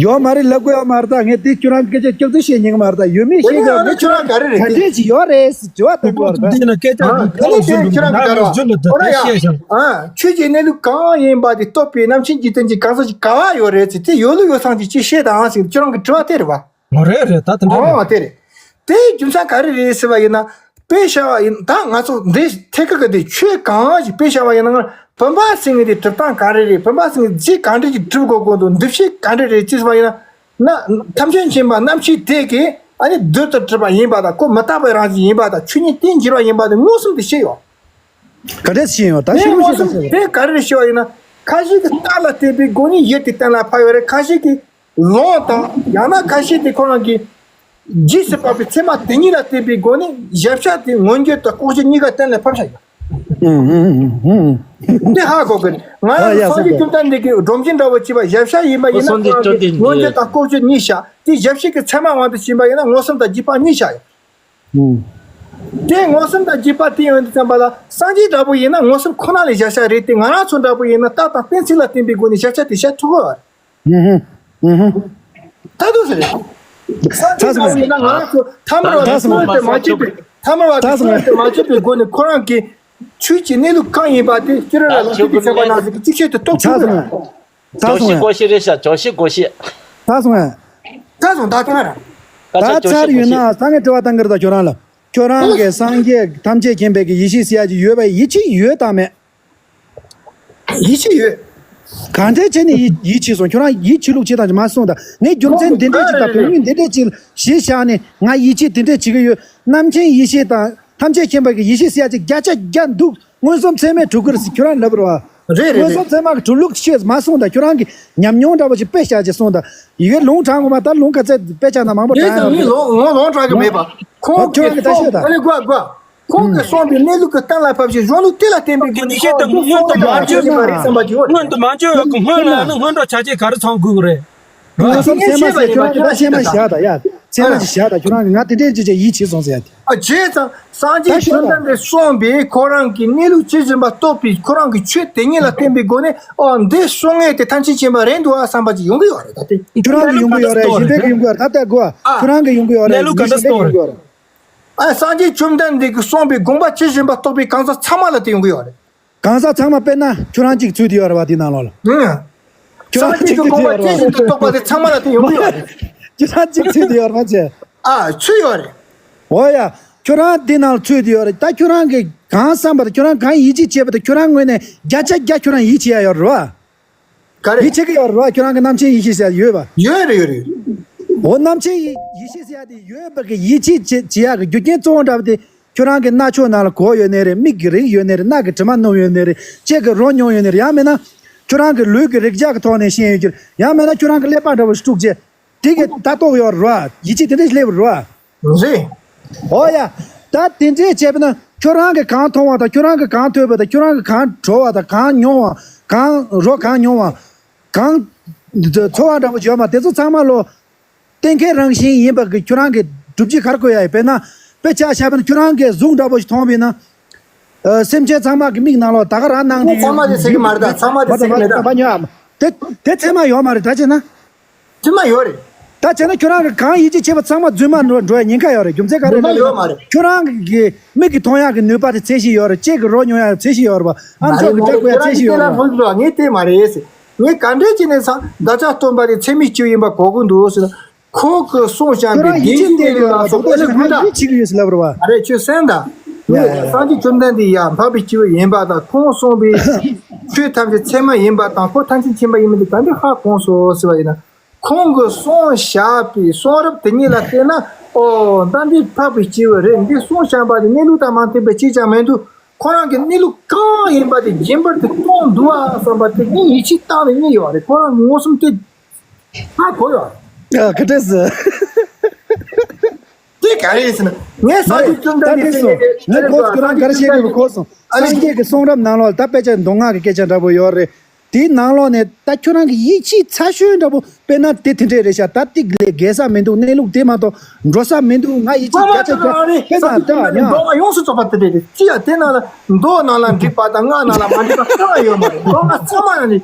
ཡོད་མ་རེད་ལབ་དགོས་ཡོད་མ་རེད་ད། ངས་དེ་ཁྱོད་རང་སྐད་ཆ་སྐྱག་རྫུན་བཤད་ཉན་གི་མ་རེད་ད། ཡོད་མེད་ཤེས་གི་ཡོད་མེད་ཁྱོད་རང་ག་རེ་རེད་ག་འདྲས་ཅིག་ཡོད་རེད་ཟེར་དྲི་བ་དྲི་དགོས་རེད་པ། འདི་ན་སྐད་ཆ་ཨ་འདི་ཁ་ལ་ཟུར་འདུག་ཁྱོད་རང་གི་ན་ལ་ཟུར་ལ་ད་ཨོ་ན་ཡ་བཤད་ཤག་ཨ་ཆོས་ཀྱི་གནས་ལུགས་གང་ཡིན་པ་དེ་རྟོགས་པའི་རྣམ་མཁྱེན་འཇིག་རྟེན་གྱི་གང་ཟག་ཅིག་ག་པར་ཡོད་རེད་ཟེར་དེ་ཡོད་ལུགས་ཡོད་ཚང་ཅིག་ཅིག་བཤད་དང་ཟེར་ཁྱོད་རང་གི་དྲི་བ་དེ་རེད་པ། ཨོ་རེད་རེད་ད་དེ་འདྲ་རེད། ཨོ་དེ་རེད། དེའི་རྒྱུ་མཚན་ག་རེ་རེད་ཟེར་བ་ཡིན་ན། དཔེ་བྱ་བ་ཡིན་ད་ང་ཚོ་འདི་ཐད་ཀ་གི་འདི་ཆོས་གང་ཞིག་དཔེ་བྱ་བ་ཡིན་ན་ང་བུམ་པ་ཟེར་མཁན་དེ་གྲུབ་སྟངས་ག་རེ་རེད། བུམ་པ་ཟེར་མཁན་རྫས་ག་འདྲ་ཞིག་གྲུབ་དགོས་དགོས་འདུག་འདི་བྱེད་ག་འདྲ་རེད་ཅེས་བ་ཡིན་ན། ན་ཐམས་ཅད་མཁྱེན་པ་རྣམ་མཁྱེན་དེ་གིས་ཨ་ནི་རྡུལ་དུ་གྲུབ་པ་ཡིན་པ་དང་ཁོ་མི་རྟག་པའི་རང་བཞིན་ཡིན་པ་དང་ཆོས་ཉིད་དེ་འགྱུར་བ་ཡིན་པ་དེ་མངོན་སུམ་དུ་བཤད་ཡོད། ག་འདྲས་ཤེས་ཡོད་ད་དེ་ཤེས་མངོན་སུམ་ཤེས་དེ་ག་རེ་ཤེས་པ་ཡིན་ན། ཁ་ཤས་ཀྱིས་རྟགས་ལ་བརྟེན་པའི་སྒོ་ནས་ཡུལ་དེ་གཏན་ལ་ཕབ་ཡོད་རེད། ཁ་ཤས་ཀྱིས་ལུང་དང་ཡང་ན་ཁ་ཤས་དེ་ཁོ་རང་གིས་རྗེས་སུ་དཔག་པའི་ཚད་མ་དེ་ཉིད་ལ་བརྟེན་པའི་སྒོ་ནས་གཞལ་བྱ་དེ་མངོན་གྱུར་དང་ལྐོག་གྱུར་གཉིས་ཀ་གཏན་ལ་ཕབ་བཞག་ཡོད། ཨུ་ཨུ་ཨུ་ཨུ། དེ་ཧ་གོ་གི་རེད། ང་ཨ་རང་ཡ་སངས་རྒྱས་བསོད་བཅོམ་ལྡན་འདས་ཀྱི་སྒྲོམ་གཞི་འདྲ་བོ་བྱས་པ་གཞལ་བྱ་ཡིན་པ་ཡིན་ན་ཁོ་རང་གིས་མངོན་གྱུར་དང་ལྐོག་གྱུར་གཉིས་བཞག་དེ་གཞལ་བྱའི་གི་ཚད་མ་དབང་དུ་བྱས་པ་ཡིན་ན་མངོན་སུམ་དང་རྗེས་དཔག་གཉིས་བཞག་ཡོད། ཨུ། དེ་མངོན་སུམ་དང་རྗེས་དཔག་དེ་ཡོང་དུས་ཙམ་པ་ལ་སངས་རྒྱས་འདྲ་པོ་ཡིན་ན་མངོན་སུམ་ཁོ་ན་ལས་གཞལ་བྱ་རེད་དེ། ང་རང་ཚོ་འདྲ་པོ་ཡིན་ན་རྟགས་དང་གཏན་ཚིགས་ལ་བརྟེན་པའི་སྒོ་ནས་གཞལ་བྱ་དེ་བཞག་ཐུབ་ཀྱི་ཡོད་རེད། ཨུ་ཧུ། ཨུ་ཧུ། ད་དུ་ཟེར་རེད། སངས་རྒྱས་འདྲ་པོ་ཡིན་ན་ང་རང་ཚོ་ཐ་མལ་བ་དང་ཐ་མལ་བ་དེ་མ་གཅིག་པའི་ཐ་མལ་བ་དང་ཐ་མལ་བ་དེ་མ་གཅིག་པའི་སྒོ་ནས་ཁོ་རང་གི་ཆོས་ཀྱི་གནས་ལུགས་གང་ཡིན་པ་དེ་སྤྱིར་ལ་ལ་ཆོས་ཀྱི་ཚད་མ་ནང་བཞིན་གྱི་གཅིག་ཤོས་དེ་རྟོགས་ཐུབ་ཀྱི་ཡོད་རེད། ད་སོང་ངས། སྒོ་ཤེས་རེད་ཤག་ཇོ་ཤེས་སྒོ་ཤེས། ད་སོང་ངས། ད་སོང་ད་ཐང་ར། ད་ཚར་ཡོད་ན་ས་ངས་དྲི་བ་བཏང་གི་རེད་ད་ཁྱོད་རང་ལ། ཁྱོད་རང་གིས་སངས་རྒྱས་ཐམས་ཅད་མཁྱེན་པའི་གི་ཡེ་ཤེས་ཟེར་ཡ་ཅིག་ཡོད་པའི་ཡིད་ཆེས་ཡོད་དམ་མེད། ཡིད་ཆེས་ཡོད། གང་འདྲས་བྱས་ནས་ཡིད་ཡིད་ཆེས་སོང་ཁྱོད་རང་ཡིད་ཆེས་ལུགས་ཆེ་དང་ཅིག་མ་གསུངས་ད་ངས་རྒྱུ་མཚན་འདི་འདྲས་ཅིག་དང་བོད་མིས་འདི་འདྲས་ཅིག་གཞི་བཞག་ནས་ང་ཡིད་ཆེས་དེ་འདྲས་བྱེད་ཀྱི་ཡོད། རྣམ་མཁྱེན་ཡེ་ཤེས་དང་ཐམས་ཅད་མཁྱེན་པ་གི་ཡེ་ཤེས་ཟེར་ཡ་ཅིག་བརྒྱ་ཆ་བརྒྱ་འདུག་མངོན་སུམ་ཚད་མས་གྲུབ་ཀྱི་རེད་ཟེར་ཁྱོད་རང་ལབ་རེད་བ། རེད་རེད་མངོན་སུམ་རེད། ཚད་མ་གི་གྲུབ་ལུགས་ཤེས་མ་གསུངས་དང་ཁྱོད་རང་གི་ཉམས་མྱོང་འདྲ་པོ་ཞིག་དཔེ་བཞག་ཅིག་གསུངས་དང་ཡི་གེ་ལུང་དྲངས་དགོས་མ་ད་ལུང་ག་ཚད་དཔེ་ཆ་ནང་མང་པོ་དེ་དྲངས་ཡོད་ཙང་ངས་ལུང་ངོ་ལུང་དྲངས་གི་མེད་པ། ཁོང་ཁྱོད་གིས་རང་གི་ལྟ་ཤེས་དང་། ཨ་ལེ་གོ་གོ་ཁོང་གིས་གསུངས་པའི་གནས་ལུགས་ཀྱི་གཏན་ལ་ཕབ་ཞིང་གཞུང་ལུགས་དེ་ལ་བརྟེན་པའི་སྒོ་ནས་ཁོང་གིས་གསུངས་པ་ལ་ཡིད་ཆེས་དང་མངོན་དུ་མ་བྱས་པ་རེད་བསམ་པ་ཅིག་ཡོད་རེད། མངོན་དུ་མ་བྱས་པ་གི་སྔོན་ལ་ནི་སྔོན་འགྲོ་ཆ་རྐྱེན་ག་རེ་ཚང་དགོས་ཀྱི་རེད། ང་ཚོ་ཚད་མ་ཟེར་ཁྱོད་རང་གི་ད་ཚད་མ་བཞག་དང་ཡ། ཚད་མ་ཞིག་བཞག་དང་ཁྱོད་རང་གི་ང་དེ་འདྲས་ཅིག་བྱས་ཡིད་ཆེས་སོང་ཟེར་ཡ་དེ། ཨ་བྱས་ཙང་སངས་རྒྱས་བཅོམ་ལྡན་འདས་གསུངས་པའི་ཁོ་རང་གི་གནས་ལུགས་ཇི་བཞིན་པ་རྟོགས་པའི་ཁོ་རང་གི་ཆོས་དེ་ཉིད་ལ་བརྟེན་པའི་སྒོ་ནས་ཨོ་འདི་གསུང་ངེས་དེ་ཐམས་ཅད་མཁྱེན་པ་རེད་འདུག་ཨ་བསམ་པ་ཅིག་ཡོང་གི་ཡོད་རེད་ད་དེ། ཁྱོད་རང་གི་ཡོང་གི་ཡོད་རེད་གཞན་པའི་གི་ཡོང་གི་ཡོད་རེད་ད་ལྟ་དགོས་ཨ་ཁྱོད་རང་གི་ཡོང་གི་ཡོད་རེད་གཞན་པའི་གི་ཡོང་གི་ཡོད་རེད། ཨ་སངས་རྒྱས་བཅོམ་ལྡན་འདས་ཀྱིས་གསུངས་པའི་དགོངས་པ་ཇི་བཞིན་པ་རྟོགས་པའི་གང་ཟག་ཚང་མ་ལ་དེ་ཡོང་གི་ཡོད་རེད། གང་ཟག་ཚང་མ་དཔེར་ན་ཁྱོད་རང་གཅིག་ཚུད་དེ་ཡོད་རེད་བ་དེ་ནང་ལོགས་ལ། ཨང་། ཁྱོད་རང་སངས་རྒྱས་ཀྱི་དགོངས་པ་ཇི་བཞིན་དུ་རྟོགས་པ་དེ་ཚང་མ་ལ་དེ་ཡོང་གི་ཡོད་རེད། ཁྱོད་རང་གཅིག་ཚུད་དེ་ཡོད་རེད་མ་ཚད། ཨ་ཚུད་ཡོད་རེད། འོ་ཡ། ཁྱོད་རང་འདི་ནང་ཚུད་དེ་ཡོད་རེད། ད་ཁྱོད་རང་གིས་གང་བསམ་པ་དང་ཁྱོད་རང་གང་ཡིད་ཆེས་བྱེད་པ་དང་ཁྱོད་རང་ངོས་ནས་བརྒྱ་ཆ་བརྒྱ་ཁྱོད་རང་ཡིད་ཆེས་ཡ་ཡོད་རེད་བ། ག་རེ། ཡིད་ཆེས་ཀྱི་ཡོད་རེད་བ། ཁྱོད་རང་གི་རྣམ་མཁྱེན་ཡེ་ཤེས་ཟེར་ཡ་ཡོད་བ། ཡོད་རེད་ཡོད་རེད། འོ་རྣམ་མཁྱེན་ཡེ་ཡེ་ཤེས་ཟེར་ཡ་དེ་ཡོད་པ་གི་ཡིད་ཆེས་བྱེད་བྱེད་ཡ་གི་རྒྱུ་རྐྱེན་གཙོ་བོ་འདྲ་བ་དེ་ཁྱོད་རང་གི་རྣ་ཆོ་ནང་ལ་གོ་ཡོད་ནའི་རེད། མིག་གི་རིག་ཡོད་ནའི་རེད། སྣ་གི་དྲི་མ་སྣོམ་ཡོད་ནའི་རེད། ལྕེ་གི་རོ་མྱོང་ཡོད་ནའི་རེད། ཡང་མིན་ན་ཁྱོད་རང་གི་ལུས་ཀྱི་རེག་བྱ་གི་ཐོག་ནས་ཤེས་ཡོད་ཀྱི་རེད། ཡང་མིན་ན་ཁྱོད་རང་གི་ཀླད་པ་འདྲ་བོ་ཞིག་དཀྲུགས་རྗེས་དེ་གི་ལྟ་རྟོག་ཡོད་རེད་བ། ཡིད་ཆེས་དེ་འདྲ་ཞིག་སླེབས་རེད་བ། རེད། འོ་ཡ། ད་དེ་འདྲས་བྱས་པ་ན་ཁྱོད་རང་གིས་གང་མཐོང་བ་དང་ཁྱོད་རང་གིས་གང་ཐོས་པ་དང་ཁྱོད་རང་གིས་གང་བྲོ་བ་དང་གང་མྱོང་བ། གང་རོ་གང་མྱོང་བ། གང་ཚོར་བ་འདྲ་པོ་བྱོས་མ་དེ་ཚོ་ཚང་མ་ལོ། གཏན་འཁེལ་རང་བཞིན་ཡིན་པ་གི་ཁྱོད་རང་གིས་སྒྲུབ་བྱེད་ག་རེ་བཀོད་ཡ་ཡིན། དཔེར་ན། དཔེ་ཆ་བཞག་པ་ན་ཁྱོད་རང་གིས་གཟུགས་འདྲ་པོ་ཞིག་མཐོང་བས་ན། ཨ། སེམས་ཅན་ཚང་མ་གི་མིག་ནང་ལོགས་ད་ག་རང་སྣང་དེ་ཚང་མ་དེ་ཟེར་གི་མ་རེད། ད་ཚང་མ་དེ་ཟེར་གི་མེད། ད་ཉོ་ཨ་མ་དེ་དེ་ཚད་མ་ཡོད་མ་རེད། ད་བྱས་ན། དེ་མ་ཡོད་རེད། ད་བྱས་ན་ཁྱོད་རང་གི་གང་ཡིད་ཆེས་བྱེད་པ་ཚང་མ་རྫུན་མ་འགྲོ་འགྲོ་ཡ་ཉེན་ཁ་ཡོད་རེད། རྒྱུ་མཚན་ག་རེ་རེད་ལབ་ན། ཡོད་མ་རེད། ཁྱོད་རང་གི་མིག་གིས་མཐོང་ཡག་གི་ནུས་པ་དེ་ཚད་གཞི་ཡོད་རེད། ལྕེ་གི་རོ་མྱོང་ཡག་ཚད་གཞི་ཡོད་རེད་པ། ཨམ་ཅོག་གི་སྒྲ་གོ་ཡག་ཚད་གཞི་ཡོད་རེད་པ། ངས་དེ་མ་རེད་ཟེར། ངས་ག་འདྲས་བྱས་ནས་སང་བདག་ཅག་སྟོན་པ་དེ་ཚད་མེད་སྤྱི་ཡིན་པ་གོ་གི་འདུག་ཟེར་ན། ཁོང་གིས་གསུངས་བཞག་པའི་བདེན་བཞི་ལྟར་ཡོད་ལ་སོགས་པ་ལས་དགོས་ད། ཡིད་ཆེས་ཀྱི་ཡོད་ཟེར་ལབ་རེད་པ། ཨ་རེ་ཁྱོད་སེམས་དང་། ཡ་ཡ་ཡ། སངས་རྒྱས་བཅོམ་ལྡན་འདས་ཡང་འཕགས་པའི་སྐྱེས་བུ་ཡིན་པ་དང་ཁོང་གསུངས་པའི་ཆོས་ཐམས་ཅད་ཚད་མ་ཡིན་པ་དང་ཁོ་ཐམས་ཅད་མཁྱེན་པ་ཡིན་མིན་དེ་ག་འདྲས་ཧ་གོ་སོང་ཟེར་བ་ཡིན་ན། ཁོང་གིས་གསུངས་བཞག་པའི་གསུང་རབ་དེ་ཉིད་ལ་བལྟས་ན། ཨོ་ད་འདི་འཕགས་པའི་སྐྱེས་བུ་རེད། འདི་གསུངས་བཞག་པ་དེ་གནས་ལུགས་དང་མ་མཐུན་པ་གཅིག་ཀྱང་མི་འདུག་ཁོ་རང་གི་གནས་ལུགས་གང་ཡིན་པ་དེ་རྒྱུན་པར་དུ་སྟོན་འདུག་ཨ་བསམ་པ་དེ་ངས་ཡིད་ཆེས་བཏང་ནས་གཉིད་ཡོད་རེད། ཁོ་རང་མངོན་སུམ་དེ་ཧ་གོ་ཡོད་རེད། ཨ་ག་འདྲས་ཟེར། དེ་ག་རེ་ཟེར་ན། ངས་སངས་རྒྱས་བཅོམ་ལྡན་འདས་ཟེར་ཡས་དེ། ངས་གོ་ཁྱོད་རང་ག་རེ་བཤད་དགོས་པ་གོ་སོང་། སངས་རྒྱས་ཀྱི་གསུང་རབ་ནང་ལོགས་ལ་ད་དཔེ་ཆ་མདོ་སྔགས་ཀྱི་སྐད་ཆ་འདྲ་པོ་ཡོད་རེད། དེའི་ནང་ལོགས་ནས་ད་ཁྱོད་རང་གི་ཡིད་ཆེས་ཚ་ཤོས་འདྲ་པོ་དཔེར་ན་དེ་དེ་འདྲས་རེད་ཤག་ད་ཏིག་ལས་བརྒལ་ས་མི་འདུག་གནས་ལུགས་དེ་མ་གཏོགས་འགྲོ་ས་མི་འདུག་ང་ཡིད་ཆེས་བརྒྱ་ཆ་བརྒྱ། དཔེར་ན་ད་ཡང་མདོ་སྔགས་ཡོངས་སུ་རྫོགས་པ་དེ་འདྲས་རེད། ཅི་ཡང་དེ་ནང་ལ་མདོ་ནང་ལ་འགྲིག་པ་དང་སྔགས་ནང་ལ་མ་འགྲིག་པ་གང་ཡང་ཡོད་མ་རེད། མདོ་སྔགས་ཚང་མ་ཡང་ནི་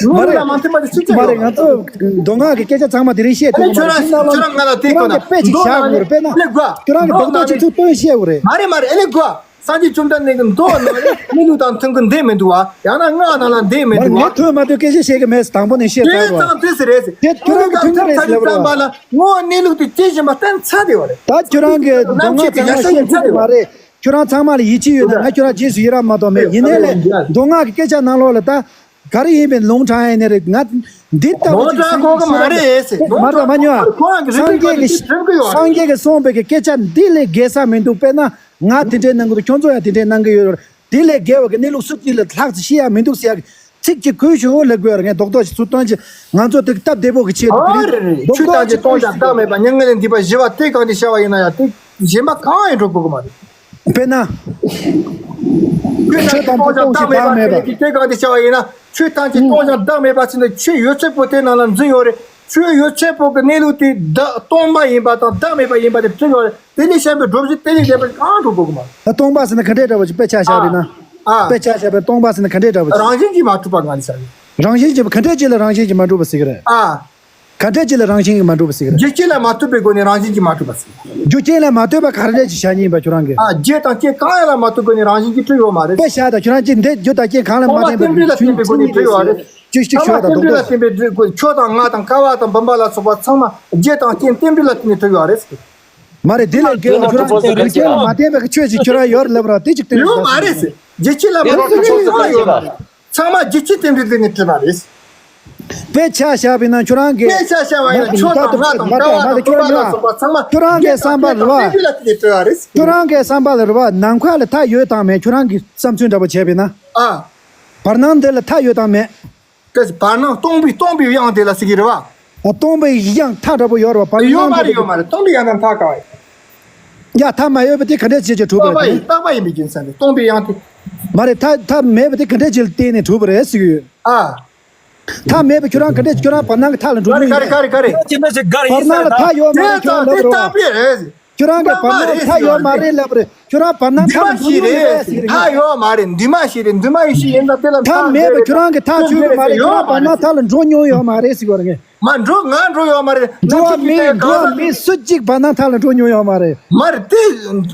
ངོ་བོ་ལ་མ་མཐུན་པ་དེ་ཅི་ཅི་མ་རེད། ཡོད་མ་རེད། ང་ཚོ་མདོ་སྔགས་ཀྱི་སྐད་ཆ་ཚང་མ་དེ་རིང་བཤད་ཐུབ་ཡོད་མ་རེད། ཁྱོད་རང་ཁྱོད་རང་ང་ལ་དེ་ཁྱོད་རང་གི་དཔེ་ཅིག་བཞག་དགོས་རེད། དཔེར་ན་ཁྱོད་རང་གི་མདོ་སྟོད་ཅིག་ཚུར་སྟོན་བཤད་དགོས་རེད། མ་རེད་མ་རེད། ཨེ་ལེ་གོ། སངས་རྒྱས་བཅོམ་ལྡན་འདས་ཀྱི་མདོ་ནང་ལ་གནས་ལུགས་དང་མཐུན་གི་འདི་མི་འདུག་བ། ཡང་ན་སྔགས་ནང་ལ་འདི་མི་འདུག་བ། ངས་ཐོས་མ་ཐོས་སྐད་ཆ་བཤད་གི་མེད། དང་པོ་ནས་བཤད་ཚར་བ། དེ་ཙང་དེ་སི་རེད། དེ་ཁྱོད་རང་གི་མཐུན་གི་རེད་ཟེར་ལབ་ར། ལ་ངོ་བོ་གནས་ལུགས་དེ་ཇི་བཞིན་པ་བསྟན་ཚར་དེ་བ་རེད། ད་ཁྱོད་རང་གི་མདོ་སྔགས་ཚང་མ་བཤད་ཐུབ་ཀྱི་མ་རེད། ཁྱོད་རང་ཚང་མ་ལ་ཡིད་ཆེས་ཡོད་ན་ང་ཁྱོད་རང་རྗེས་སུ་ཡི་རང་མ་གཏོགས་མེད། ཡིན་ནའི་ལས་མདོ་སྔགས་ཀྱི་སྐད་ཆ་ནང་ལོགས་ལ་ད། ག་རེ་ཡིན་པའི་ལུང་དྲངས་ཡིན་ནི་རེད། ང་འདི་ལྟ་བུ་ཅིག་སངས་རྒྱས་ཀྱི་ཤེས་རབ་མ་རེད་མ་རེད་མ་ཉོ། སངས་རྒྱས་ཀྱི་སངས་རྒྱས་ཀྱི་གསུངས་པའི་གི་སྐད་ཆ་འདི་ལས་བརྒལ་ས་མི་འདུག་དཔེར་ན་ང་དེ་འདྲའི་གནང་གི་འདུག་ཁྱོད་ཚོ་ཡང་དེ་འདྲའི་གནང་གི་ཡོད་རེད། དེ་ལས་བརྒལ་བ་གི་གནས་ལུགས་སུ་དེ་ལས་ལྷག་ཙམ་ཤེས་ཡ་མི་འདུག་ཟེར་ཡ་གི་ཚིག་གཅིག་ཁོའི་ཞུ་བོ་ལབ་དགོས་རེད། ངས་རྡོག་རྡོག་ཞིག་ཚུར་སྟོན་ཅིག་ང་ཚོ་དེ་སྟབས་བདེ་པོ་གི་ཆེད་དུ་དེ་རེད། རྡོག་རྡོག་ཅིག་སྟོན་ཅིག་བདག་མེད་པ་མྱ་ངན་ལས་འདས་པ་ཞི་བ་དེ་གང་དེ་བྱ་བ་ཡིན་ན་ཡང་དེ་གཞན་པ་གང་ཡང་འགྲོ་དགོས་ཀྱི་མ་རེད། དཔེར་ན། ཆོས་དང་པོ་སྟོང་ཞིང་བདག་མེད་པ། དེ་གང་དེ་བྱ་བ་ཡིན་ན་ཆོས་ཐམས་ཅད་སྟོང་ཞིང་བདག་མེད་པ་ཟེར་ནས་ཆོས་ཡོད་ཚད་པོ་དེ་ནང་ལ་འཛུལ་ཡོད་རེད། ཆོས་ཡོད་ཚད་པོ་གི་གནས་ལུགས་དེ་བདག་སྟོང་པ་ཡིན་པ་དང་བདག་མེད་པ་ཡིན་པ་དེ་བྲིས་ཡོད་རེད། དེ་ལས་གཞན་པའི་སྒྲུབ་བྱེད་དེ་ལས་གཞན་པ་གང་སྒྲུབ་དགོས་ཀྱི་མ་རེད། ད་སྟོང་པ་ཟེར་ན་ག་འདྲས་འདྲ་བོ་ཅིག་དཔེ་ཆ་བཞག་པ་ཡིན་ན། ཨ། དཔེ་ཆ་བཞག་པའི་སྟོང་པ་ཟེར་ན་ག་འདྲས་འདྲ་བོ་ཅིག་རང་བཞིན་གྱིས་མ་གྲུབ་པ་ང་ལ་བྱ་ཡིན། རང་བཞིན་གྱིས་ག་འདྲས་ཅིག་ལ་རང་བཞིན་གྱིས་མ་གྲུབ་པ་ཟེར་གི་རེད། ཨ། ག་འདྲས་ཅིག་ལ་རང་བཞིན་གྱིས་མ་གྲུབ་པ་ཟེར་གི་རེད། རྒྱུ་རྐྱེན་ལ་མ་ལྟོས་པའི་སྒོ་ནས་རང་བཞིན་གྱིས་མ་གྲུབ་པ་ཟེར། རྒྱུ་རྐྱེན་ལ་མ་ལྟོས་པ་ག་འདྲས་ཅིག་བྱ་ཉིན་པ་ཁྱོད་རང་གིས། ཨ། རྒྱུ་དང་རྐྱེན་གང་ཡང་ལ་མ་ལྟོས་སྒོ་ནས་རང་བཞིན་གྱིས་གྲུབ་ཡོད་མ་རེད། དཔེ་བཞག་དང་ཁྱོད་རང་ཅིག་འདི་རྒྱུ་དང་རྐྱེན་གང་ལ་མ་བརྟེན་པའི་རྒྱུ་རྐྱེན་གྱི་སྒོ་ནས་གྲུབ་ཡོད་རེད། ཅིག་ཅིག་ཆོས་དང་རྟེན་འབྲེལ་ལ་བརྟེན་པའི་སྒོ་ཁྱོད་དང་ང་དང་ཀ་བ་དང་བུམ་པ་ལ་སོགས་པ་ཚང་མ་རྒྱུ་དང་རྐྱེན་རྟེན་འབྲེལ་ལ་བརྟེན་ནས་གྲུབ་ཡོད་རེད། མ་རེད། དེ་ལས་བརྒལ་བ་ཁྱོད་རང་རྒྱུ་རྐྱེན་ལ་མ་བརྟེན་པའི་ཆོས་ཅིག་ཁྱོད་རང་ཡོད་རེད་ལབ་ར། དེ་ཅིག་བསྟན་ཡོད་མ་རེད་ཟེར། རྒྱུ་རྐྱེན་ལ་མ་བརྟེན་པའི་ཆོས་ཡོད་མ་རེད། ཚང་མ་རྒྱུ་རྐྱེན་རྟེན་འབྲེལ་ལས་ནས་གྲུབ་པ་རེད། དཔེ་ཆ་བཞག་པ་ཡིན་ན་ཁྱོད་རང་གིས། དཔེ་ཆ་བཞག་པ་ཡིན་ན་ཁྱོད་དང་ང་དང་ཀ་བ་དང་བུམ་པ་ལ་སོགས་པ་ཚང་མ་ཁྱོད་རང་གི་བསམ་པ་རེད་བ། རྟེན་འབྲེལ་ལ་བརྟེན་ནས་གྲུབ་པ་རེད། ཁྱོད་རང་གི་བསམ་པ་ལ་རེད་བ། ནམ་མཁའ་ལ་མཐའ་ཡོད་དང་མེད་ཁྱོད་རང་གི་བསམ་ཚུལ་འདྲ་པོ་བྱས་པ་ཡིན་ན། ཨ། བར་སྣང་འདི་ལ་མཐའ་ཡོད་དང་མེད། དེ་བར་སྣང་སྟོང་པའི་སྟོང་པའི་དབྱིངས་དེ་ལ་ཟེར་གྱི་རེད་བ། ཨ། སྟོང་པའི་དབྱིངས་མཐའ་འདྲ་པོ་ཡོད་རེད་བ། བར་སྣང་ཡོད་མ་རེད། ཡོད་མ་རེད། སྟོང་པའི་དབྱིངས་དང་མཐའ་ག་བ་ཡིན། ཡ། མཐའ་མ་ཡོད་པ་དེ་ག་འདྲས་བྱས་ཀྱི་གྲུབ་པ་རེད། རྟག་པ་ཡིན་པའི་རྒྱུ་མཚན་དེ་སྟོང་པའི་དབྱིངས་དེ། མ་རེད། མཐའ་མཐའ་མེད་པ་དེ་ག་འདྲས་བྱས་ལ་བརྟེན་ནས་གྲུབ་པ་རེད་ཟེར་གྱི་ཡོད། ཨ། མཐའ་མེད་པ་ཁྱོད་རང་ག་འདྲས་ཁྱོད་རང་བར་སྣང་གི་མཐའ་ལ་འགྲོ་གི་ཡོད་རེད། ག་རེ་ག་རེ་ག་རེ། བར་སྣང་ལ་མཐའ་ཡོད་མ་རེད་ཁྱོད་རང་ལབ་རེད་བ། ཁྱོད་རང་གི་བར་སྣང་ལ་མཐའ་ཡོད་མ་རེད་ལབ་རེད། ཁྱོད་རང་བར་སྣང་མཐའ་ལ་འགྲོ་མྱོང་ཡོད་རེད་ཟེར་གྱི་རེད། མཐའ་ཡོད་མ་རེད། འདུས་མ་བྱས་རེད། འདུས་མ་ཡེ་ཤེས་ཡིན་ཙང་དེ་ལ་མཐའ་མེད་པ་ཁྱོད་རང་གི་མཐའ་ཆོད་གི་མ་རེད། ཁྱོད་རང་བར་སྣང་མཐའ་ལ་འགྲོ་མྱོང་ཡོད་མ་རེད་ཟེར་གྱི་ཡོད་རེད། མ་འགྲོ། ང་འགྲོ་ཡོད་མ་རེད། འགྲོ་བ་མི་འགྲོ་བ་མི་སུ་གཅིག་བར་སྣང་མཐའ་ལ་འགྲོ་མྱོང་ཡོད་མ་རེད། མ་རེད། དེ་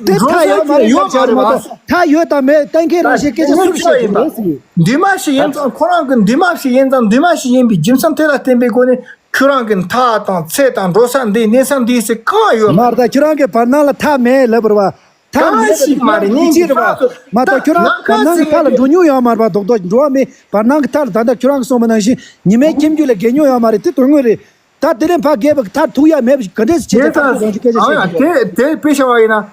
དེ་འགྲོ་མཐའ་ས་ཡོད་མ་ཅིག་རེད་ཡོད་མ་རེད་བ། མཐའ་ཡོད་དང་མེད་གཏན་འཁེལ་རང་བཞིན་སྐད་ཆ་སུ་ཞིག་བཤད་ཀྱི་འདུག་ཟེར་གྱི། འདུས་མ་བྱས་ཡིན་ཙང་ཁོ་རང་གི་འདུས་མ་བྱས་ཡིན་ཙང་འདུས་མ་བྱས་ཡིན་པའི་རྒྱུ་མཚན་དེ་ལ་བརྟེན་པའི་སྒོ་ནས་ཁྱོད་རང་གི་མཐའ་དང་ཚེ་དང་འགྲོ་ས་འདི་གནས་ས་འདི་ཟེར་གང་ཡོད་མ་མ་རེད། ད་ཁྱོད་རང་གི་བར་སྣང་ལ་མཐའ་མེད་ལབ་པ་རེད་བ། མཐའ་གང་མེད་པ་ཞིག་མ་རེད། ཉིན་གཅིག་རེད་བ། མ་གཏོགས་ཁྱོད་རང་བར་སྣང་གི་མཐའ་ལ་འགྲོ་མྱོང་ཡོད་མ་རེད་བ། རྡོག་རྡོག་འགྲོ་བ་མི་བར་སྣང་གི་མཐའ་ལ་ད་ལྟ་ཁྱོད་རང་གིས་གསུངས་པ་ནང་བཞིན་ཉི་མའི་ཁྱིམ་རྒྱུད་ལ་བརྒལ་མྱོང་ཡོད་མ་རེད། དེ་དོན་དངོས་རེད། ད་དེ་ལས་ཕར་བརྒལ་བ་མཐར་ཐུག་ཡ་མེད་པ་ག་འདྲས་སེ་བྱེད་ཀྱི་ཐག་གཅོད་རང་བཞིན་སྐད་ཆ་བཤད་ཀྱི་འདུག་དེ་དེ་དཔེ་བཞག་པ་ཡིན་ན།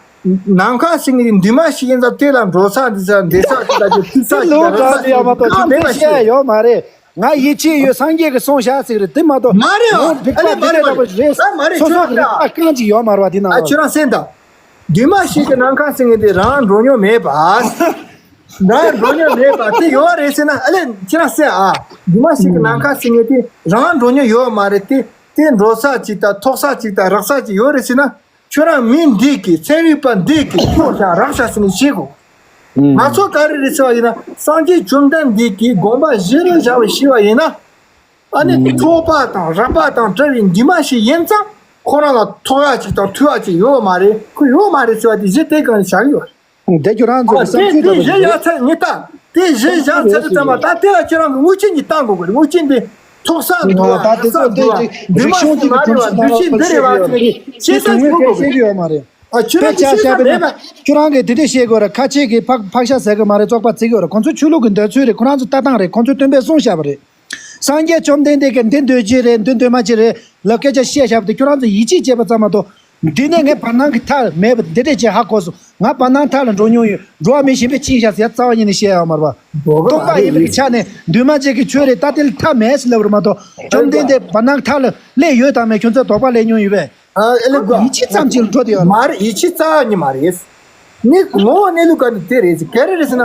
ནམ་མཁའ་ཟེར་མཁན་དེ་འདུས་མ་བྱས་ཡིན་ཙང་དེ་ལ་འགྲོ་ས་འདི་ས་འདི་ས་ཅིག་དང་དེ་ཚོ་ས་ཅིག་དང་འགྲོ་ས་ཅིག་གང་མེད་པ་ཞིག་ཡོད་མ་རེད། ང་ཡིད་ཆེས་ཡོད། སངས་རྒྱས་ཀྱིས་གསུངས་བཞག་ཟེར་གྱི་རེད། དེ་མ་གཏོགས་མ་རེད། ཨོ་ཨ་ལེ་མ་རེད་མ་རེད། ཨ་མ་རེད། སོ་སོ་གི་རིག་པ་རྐང་གཅིག་ཡོད་མ་རེད་བ། དེ་ནང་ཨ་ཁྱོད་རང་གསན་དང་། འདུས་མ་བྱས་ཀྱི་ནམ་མཁའ་ཟེར་མཁན་དེ་རང་འགྲོ་མྱོང་མེད་པ། རང་འགྲོ་མྱོང་མེད་པ་དེ་ཡོད་རེད་ཟེར་ན། ཨ་ལེ་ཁྱེད་རང་གསན་ཨ། འདུས་མ་བྱས་ཀྱི་ནམ་མཁའ་ཟེར་མཁན་དེ་རང་འགྲོ་མྱོང་ཡོད་མ་རེད་དེ། དེ་འགྲོ་ས་ཅིག་དང་ཐོགས་ས་ཅིག་དང་རག་ས་ཅིག་ཡོད་རེད་ཟེར་ན། ཁྱོད་རང་མི་འདི་གིས་ཚན་རིག་པ་འདི་གིས་ཐོགས་ཤག་རག་ཤག་ཟེར་ནས་བཤད་དགོས། ང་ཚོ་ག་རེ་རེད་ཟེར་བ་ཡིན་ན། སངས་རྒྱས་བཅོམ་ལྡན་འདས་ཀྱིས་དགོངས་པ་བཞེས་རེ་བཞག་པ་ཞུས་པ་ཡིན་ན། ཨ་ནི་ཐོགས་པ་དང་རགས་པ་དང་བྲལ་བའི་འདུས་མ་བྱས་ཡིན་ཙང་ཁོ་རང་ལ་ཐོགས་ཡ་ཅིག་དང་ཐུག་ཡ་ཅིག་ཡོད་མ་རེད། ཁོ་ཡོད་མ་རེད་ཟེར་བ་དེ་གཞི་དེ་གང་ནས་བཞག་གི་ཡོད་རེད། དེ་ཁྱོད་རང་ཚོ་ཨ་གི་བསམ་དེ་ཚུལ་དེ་ལྟ་བུ་གཞི་ཞིག་བཞག་ཚར་ངས་ལྟ། དེ་གཞི་བཞག་ཚར་དུས་ཙམ་པ་ད་དེ་ལ་ཁྱོད་རང་གི་དངོས་ཆས་གཉིས་བཏང་དགོས་གི་རེད། དངོས་ཆས་འདི་ཐོགས་ས་འདུག་བ་ད་དེ་རགས་ས་ཚོ་འདུག་བ་དེ་འདུས་རིག་གཞུང་མ་གཅིག་གི་མ་རེད་བ། གྲུབ་ཚུལ་འདུས་ནང་ལ་ཤེས་ཀྱི་ཡོད་མ་རེད། འདུས་ཤེས་འདི་རེད་བ་ཟེར་ནས་ཤེས་ས་དེ་དོན་དངོས་དགོས་གི་གལ་ཆེ་གི་ཡོད་མ་རེད། དཔེ་ཆ་བཞག་པ་ཡིན་ན་ཁྱོད་རང་གིས་དེ་འདྲས་བཤད་དགོས་ར། ཁ་ཆེ་གིས་ཕག་ཕག་ཤ་ཟ་གི་མ་རེད། བཙོག་པ་བརྩི་གི་ཡོད་ར། ཁོང་ཚོའི་ཆོས་ལུགས་ཀྱི་འདོད་ཚུལ་རེད། ཁོ་རང་ཚོའི་ལྟ་སྟངས་རེད། ཁོང་ཚོའི་སྟོན་པས་གསུངས་བཞག་པ་རེད། སངས་རྒྱས་བཅོམ་ལྡན་འདས་ཀྱིས་འདི་འདོད་ཀྱི་རེད། འདི་འདོད་མ་ཀྱི་རེད་ལབ་སྐད་ཆ་བཤད་བཞག་པ་དེ་ཁྱོད་རང་ཚོ་ཡིད་ཆེས་བྱས་པ་ཙམ་མ་གཏོགས། འདི་ནས་ངའི་བར་སྣང་གི་མཐའ་མེད་པ་འདི་འདྲས་ཅིག་ཧ་གོ་སོང་། ང་བར་སྣང་མཐའ་ལ་འགྲོ་མྱོང་ཡོད། འགྲོ་བ་མི་གཞན་པས་ཕྱིན་བཞག་ཟེར་ཡ་རྩ་བ་ཉིད་ནས་བཤད་ཡོད་མ་རེད་པ། སྟོང་པ་ཡིན་པའི་ཆ་ནས་འདུས་མ་བྱས་ཀྱི་ཆོས་རེད། ད་དེ་ལ་མཐའ་མེད་ཟེར་ལབ་རེད་མ་གཏོགས། བཅོམ་ལྡན་འདས་བར་སྣང་མཐའ་ལ་སླེབས་ཡོད་དམ་མེད་ཁྱོད་ཚོས་དོགས་པ་སླེབས་མྱོང་ཡོད་པས། ཨ་ཨེ་ལེ་གོ། ཡིད་ཆེས་ཙམ་ཅིག་ལ་འགྲོ་དེ་ཡོད་མ་རེད། ཡིད་ཆེས་རྩ་བ་ཉིད་མ་རེད། ནི་ངོ་བོ་གནས་ལུགས་ག་ནི་དེ་རེད་ཟེར། ག་རེ་རེད་ཟེར་ན།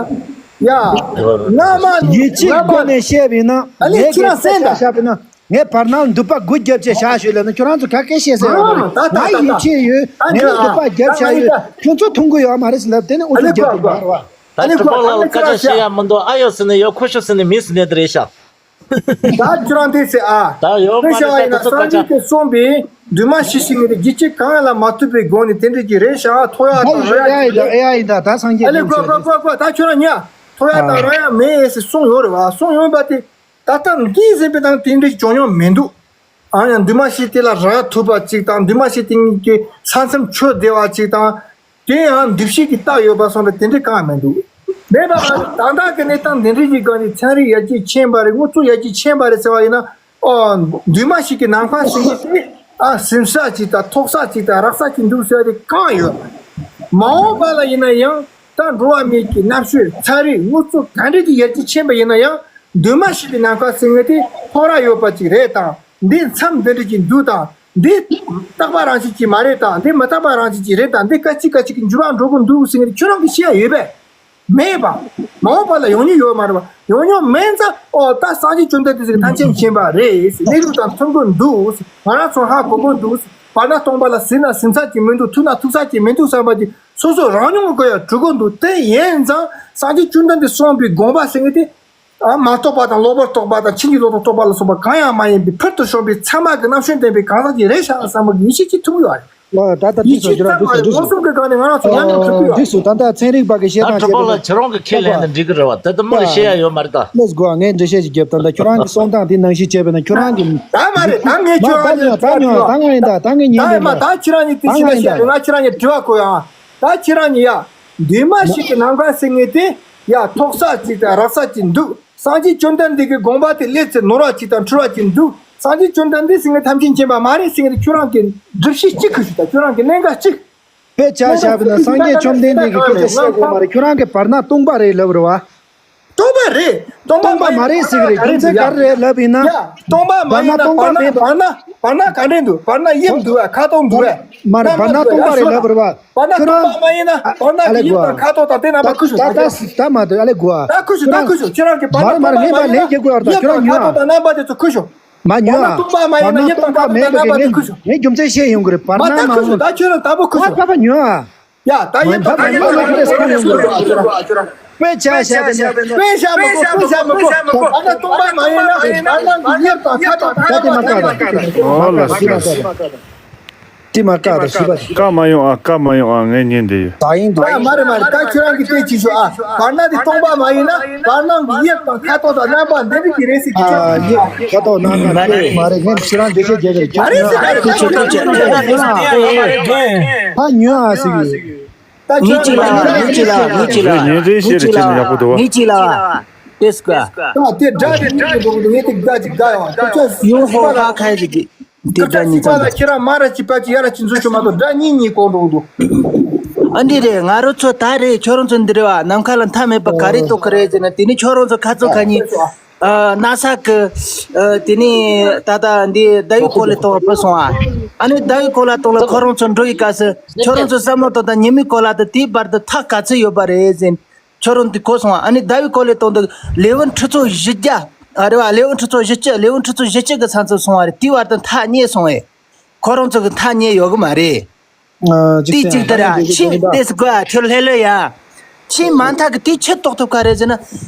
ཡ། སྔ་མ་ནི་ཡིད་ཆེས་སྒོ་ནས་བཤད་པ་ཡིན་ན། ཨ་ལེ་ངས་ཁྱེད་རང་གསན་དང་། བཤད་པ་ཡིན་ན། ངས་བར་སྣང་འདུས་པ་དགུ་བརྒྱབ་བྱས་བཞག་ཞུས་ལབ་ན་ཁྱོད་རང་ཚོ་ག་གེ་བཤད་ས་ཡོད་མ་རེད། ད་ད་ད་ད། ང་ཡིད་ཆེས་ཡོད། ད་ངས་ཁྱོད་འདུས་པ་རང་བརྒྱབ་བཞག་ཡོད། ཁྱོད་ཚོ་མཐོང་གི་ཡོད་མ་རེད་ཟེར་ལབ་དེ་ནི་ཨུ་ཚུགས་རྒྱབ་དགོས་མ་རེད་བ། ད་གྲུབ་པ་ལགས་ལ་སྐད་ཆ་བཤད་ཡ་མི་འདུག་ཨ་ཡོད་ཟེར་ནས་ཡོད། ཁུ་ཤོ་ཟེར་ནས་མིན་ཟེར་ནས་དེ་རེད་ཤག་ད་ཁྱོད་རང་དེ་ཟེར་ཨ། ད་ཡོད་མ་རེད། ད་ཁྱོད་ཚོ་སྐད་ཆ། སངས་རྒྱས་ཀྱིས་གསུངས་པའི་འདུས་མ་བྱས་ཟེར་མཁན་དེ་རྒྱུད་ཆད་གང་ཡང་ལ་མ་ཐུག་པའི་སྒོ་ནས་དེ་འདྲ་ཅིག་རེད་ཤག་ཐོགས་ཡ་དང་རག་ཡ་ཅིག་རེད། ཨེ་ཡ་ཡིན་ད། ད་སངས་རྒྱས་ཨ་ལེ་གོ་གོ་གོ་གོ། ད་ཁྱོད་རང་ཉན། ཐོགས་ཡ་དང་རག་ཡ་མེད་ཟེར་གསུངས་ཡོད་རེད་བ། གསུངས་ཡོད་པ་དེ་ད་ལྟ་འདི་ཟིན་པའི་ནང་དེ་འདྲ་བྱུང་མྱོང་མི་འདུག་ཨ་ཡང་འདུས་མ་བྱས་དེ་ལ་རག་ཐུབ་པ་ཅིག་དང་། འདུས་མ་བྱས་དེ་གཉིས་ཀྱི་ས་མཚམས་ཆོད་བདེ་བ་ཅིག་དང་། དེ་ཡང་འདུས་བྱས་ཀྱི་རྟགས་ཡོད་པ་སོང་བས་དེ་འདྲའི་གང་ཡང་མི་འདུག་མེད་པ་ད་ལྟ་གི་གནས་སྟངས་འདི་འདྲའི་གི་སྒང་ནས་ཚན་རིག་ཡར་རྒྱས་ཕྱིན་པ་རེད། དངོས་གཙོ་ཡར་རྒྱས་ཕྱིན་པ་རེད་ཟེར་བ་ཡིན་ན། ཨོ། འདུས་མ་བྱས་ཀྱི་ནམ་མཁའ་ཟེར་མཁན་དེ་ཨ་ཟིན་ས་ཅིག་དང་ཐོགས་ས་ཅིག་དང་རག་ས་ཅིག་འདུག་ཟེར་བ་དེ་གང་ཡོད་མ་རེད། མ་འོངས་པ་ལ་ཡིན་ན་ཡང་ད་འགྲོ་བ་མིའི་གི་རྣམ་དཔྱོད་ཚན་རིག་དངོས་གཙོ་ག་འདྲ་གི་ཡར་རྒྱས་ཕྱིན་པ་ཡིན་ན་ཡང་། འདུས་མ་བྱས་པའི་ནམ་མཁའ་ཟེར་མཁན་དེ་ཕོགས་ར་ཡོད་པ་ཅིག་རེད་དང་། འདི་མཚམས་འདི་འདྲ་ཅིག་འདུག་དང་། འདི་རྟག་པ་རང་བཞིན་ཅིག་མ་རེད་དང་། འདི་མི་རྟག་པ་རང་བཞིན་ཅིག་རེད་དང་། འདི་སྐད་ཅིག་སྐད་ཅིག་གི་འགྱུར་བ་འགྲོ་གི་འདུག་ཟེར་མཁན་དེ་ཁྱོད་རང་གིས་ཤེས་ཡ་ཡོད་པས། མེད་པ། མ་འོངས་པ་ལ་ཡོང་མྱོང་ཡོད་མ་རེད་པ། ཡོང་མྱོང་མེད་ཙང་། ཨོ་ད་སངས་རྒྱས་བཅོམ་ལྡན་འདས་ཟེར་མཁན་ཐམས་ཅད་མཁྱེན་པ་རེད། གནས་ལུགས་དང་མཐུན་གྱི་འདུག་ང་རང་ཚོ་ཧ་གོ་གི་འདུག་བར་སྣང་སྟོང་པ་ལ་ཟིན་ན་ཟིན་ས་ཅིག་མི་འདུག་ཐུག་ན་ཐུག་ས་ཅིག་མི་འདུག་བསམ་པ་ཅིག་སོ་སོ་རང་མྱོང་གི་ཡང་གྲུབ་ཀྱི་འདུག་དེ་ཡིན་ཙང་སངས་རྒྱས་བཅོམ་ལྡན་འདས་གསུངས་པའི་དགོངས་པ་ཟེར་མཁན་དེ། ཨ་མ་རྟོགས་པ་དང་གློ་བུར་རྟོག་པ་དང་ཕྱིན་ཅི་ལོག་ཏུ་རྟོག་པ་ལ་སོགས་པ་གང་ཡང་མ་ཡིན་པའི་ཕུལ་དུ་བྱུང་བའི་ཚད་མ་གི་རྣམ་དཔྱོད་ལྡན་པའི་གང་ཟག་ཅིག་རེད་ཤག་བསམ་པ་གི་ཡིད་ཆེས་ཅིག་ཐུབ་ཡོད་རེད། ལགས། ད་ལྟ་ཡིད་ཆེས་ཚད་མ་རེད། མངོན་སུམ་གྱི་སྒང་ནས་ང་རང་ཚོ་ཉམས་མྱོང་གྲུབ་ཀྱི་ཡོད་རེད། འགྲིག་སོང་། ད་ལྟ་ཚན་རིག་པ་གིས་བཤད་ད་སྟངས་གྲུབ་པ་བྱས་ལ་པ་ཁྱེད་རང་གིས་ཁས་ལེན་ནས་འགྲིག་གི་རེད་བ། ད་ལྟ་མོ་གིས་བཤད་ཡ་ཡོད་མ་རེད་ད། ལེས་གོ། ངས་འགྲེལ་བཤད་ཅིག་རྒྱབ། ད་ལྟ་ཁྱོད་རང་གི་གསུང་སྟངས་དེ་ནང་བཞིན་བྱས་པ་ན་ཁྱོད་རང་གི་ད་མ་རེད། ད་ངས་ཁྱོད་རང་གཉིས་ད་ཉོ་ད་ང་ཡིན་ད། ད་ངས་ཉན་ད་ཡིན་ད། ད་ཁྱེད་རང་གཉིས་དེ་ད་ང་ཡིན་ད། ང་ཁྱེད་རང་གཉིས་དྲི་བ་གོ་ཡང་། ད་ཁྱེད་རང་གཉིས་ཡ། འདུས་མ་བྱས་ཀྱི་ནམ་མཁའ་ཟེར་མཁན་དེ་ཡ་ཐོགས་ས་ཅིག་དང་རག་ས་ཅིག་འདུག་སངས་རྒྱས་བཅོམ་ལྡན་འདས་ཀྱི་དགོངས་པ་དེ་སླེབས་ཚེ་ནོར་བ་ཅིག་དང་འཁྲུལ་བ་ཅིག་འདུག་སངས་རྒྱས་བཅོམ་ལྡན་འདས་ཟེར་མཁན་ཐམས་ཅད་མཁྱེན་པ་མ་རེད་ཟེར་མཁན་དེ་ཁྱོད་རང་གི་སྒྲུབ་བྱེད་གཅིག་ཁུར་ཞིག་དང་ཁྱོད་རང་གི་གནད་འགག་གཅིག་དཔེ་ཆ་བཞག་པ་ན་སངས་རྒྱས་བཅོམ་ལྡན་འདས་ཀྱིས་སྐད་ཆ་བཤད་དགོས་མ་རེད། ཁྱོད་རང་གིས་བར་སྣང་སྟོང་པ་རེད་ལབ་རེད་བ། སྟོང་པ་རེད། སྟོང་པ་མ་རེད་ཟེར་གི་རེད། རྒྱུ་མཚན་ག་རེ་རེད་ལབ་ཡིན་ན། ཡ། སྟོང་པ་མ་ཡིན་ན་བར་སྣང་སྟོང་པ་མེད་པ་བར་སྣང་བར་སྣང་ག་འདྲས་འདུག་བར་སྣང་དབྱིབས་འདུག་བ། ཁ་དོག་འདུག་བ། མ་རེད། བར་སྣང་སྟོང་པ་རེད་ལབ་རེད་བ། བར་སྣང་སྟོང་པ་མ་ཡིན་ན་བར་སྣང་གི་དབྱིབས་དང་ཁ་དོག་དང་དེ་རྣམ་པ་ཁུ་ཤོ། ད་ད་ད་མ་འདུག་ཨ་ལེ་གོ་ཨ། ད་ཁུ་ཤོ་ད་ཁུ་ཤོ། ཁྱེད་རང་གི་བར་སྣང་སྟོང་པ་མ་ཡིན་ན་དབྱིབས་དང་ཁ་དོག་དང་རྣམ་པ་དེ་ཚོ་ཁུ་ཤོ། མ་ཉོ་ཨ། བར་སྣང་སྟོང་པ་མ་ཡིན་ན་དབྱིབས་དང་ཁ་དོག་དང་རྣམ་པ་དེ་ཁུ་ཤོ། ངས་རྒྱུ་མཚན་བཤད་ཡོང་གི་རེད། བར་སྣང་མ་ཁུ་ཤོ། ད་ཁྱོད་རང་དང་པོ་ཁུ་ཤོ། ཨ་ད་པ་ཉོ་ཨ། ཡ་ད་དབྱིབས་དང་ཁ་དོག་དང་རྣམ་པ་དེ་ཁུ་ཤོ། དཔེ་ཆ་བཤད་པ་ན། དཔེ་བཤད་མི་དགོས། དཔེ་བཤད་མི་དགོས། བར་སྣང་སྟོང་པ་མ་ཡིན་ན། བར་སྣང་གི་དབྱིབས་དང་ཁ་དོག་ད་དེ་མ་བཀག་ད། ཨོ་ལ་ཤི་ལ་ཤི་ལ། དེ་མ་བཀག་ད་ཤི་བ་ད། བཀག་མ་ཡོང་ཨ། བཀག་མ་ཡོང་ཨ། ངས་ཉན་དེ་ཡོད། ད་ཡིན་ད། ད་མ་རེད་མ་རེད། ད་ཁྱོད་རང་གིས་བལྟས་ཅིག་ཤོག་ཨ། བར་སྣང་འདི་སྟོང་པ་མ་ཡིན་ན། བར་སྣང་གི་དབྱིབས་དང་ཁ་དོག་དང་རྣམ་པ་འདི་རིགས་ཀྱི་རེད་ཟེར་གྱི། ཨ་ཁྱོད་རང་གིས། དབྱིབས་ཁ་དོག་རྣམ་པ་མ་རེད། མ་རེད། ངས་ཁྱོད་རང་འདི་བཤད་རྒྱུ་རེད། ཁྱོད་རང་། ད་ཉོན་ཨ་ཟེར་གྱི། ཉོན་ཅིག་ལ། ཉོན་ཅིག་ལ། ཉོན་ཅིག་ལ། ཉོན་ཅིག་ལ། ཉོན་ཅིག་ལ། ཉོན་ཅིག་ལ། ཉོན་ཅིག་ལ། ཉོན་ཅིག་ལ། ཉོན་ཅིག་ལ། ཉོན་ཅིག་ལ། ཏེས་ཀ། ད་དེ་སྒྲ་དེ་སྒྲ་དེ་འགྲོ་གི་འདུག་ངས་དེ་སྒྲ་ཅིག་སྒྲ་ཡང་དེ་ཚོ་ཡོང་ཧོ་ཧ་ཁ་ཡི་ཅིག་དེ་སྒྲ་གཉིས་ཙམ་དང་། ཁྱེད་རང་མ་ར་ཅི་པ་ཅི་ཡ་ར་ཅི་འཛུལ་ཆོག་མ་གཏོགས་སྒྲ་གཉིས་གཉིས་གོ་འགྲོ་གི་འདུག་ཨ་འདི་རེད། ང་རང་ཚོ་ད་རེད། ཁྱོད་རང་ཚོ་འདི་རེད་བ། ནམ་མཁའ་ལ་མཐའ་མེད་པ་ག་རེ་གཏོགས་ཀྱི་རེད་ཟེར་ན། དེ་ནི་ཁྱོད་རང་ཚོ་ཁ་ཚོ་ཁ་ཉིན། ཨ་ན་ས་གི། ཨ་དེ་ནི་ད་ལྟ་འདི་ཟླ་བའི་གོ་ལ་གཏོང་བ་སོང་ཨ། ཨ་ནི་ཟླ་བའི་གོ་ལ་གཏོང་ལ་ཁོ་རང་ཚོ་འགྲོ་ཡི་སྐབས་སུ་ཁྱོད་རང་ཚོ་བསམ་བློ་གཏོང་དང་། ཉི་མའི་གོ་ལ་དང་དེའི་བར་དུ་ཐག་ག་ཚོད་ཡོད་པ་རེད་ཟེར། ཁྱོད་རང་དེ་གོ་སོང་ཨ། ཨ་ནི་ཟླ་བའི་གོ་ལའི་སྟེང་དུ་ལེ་བོན་ཁྲི་ཚོ་བཞི་བརྒྱ། ཨ་རེད་བ། ལེ་བོན་ཁྲི་ཚོ་བཞི་བཅུ། ལེ་བོན་ཁྲི་ཚོ་བཞི་བཅུ་གི་ཚང་ཚོ་སོང་བ་རེད། དེའི་བར་དུ་མཐའ་རྙེད་སོང་བས། ཁོ་རང་ཚོ་གི་མཐའ་རྙེད་ཡོད་གི་མ་རེད། ཨ་དེ་གཅིག་ད་ར་ཕྱིན་ཏེས་གོ་ཨ། ཁྱོད་ལྷོད་ལྷོད་ཡ། ཕྱིན་མ་མཐའ་གི་དེ་ཆི་རྟོགས་ཐུབ་ག་རེད་ཟེར་ན།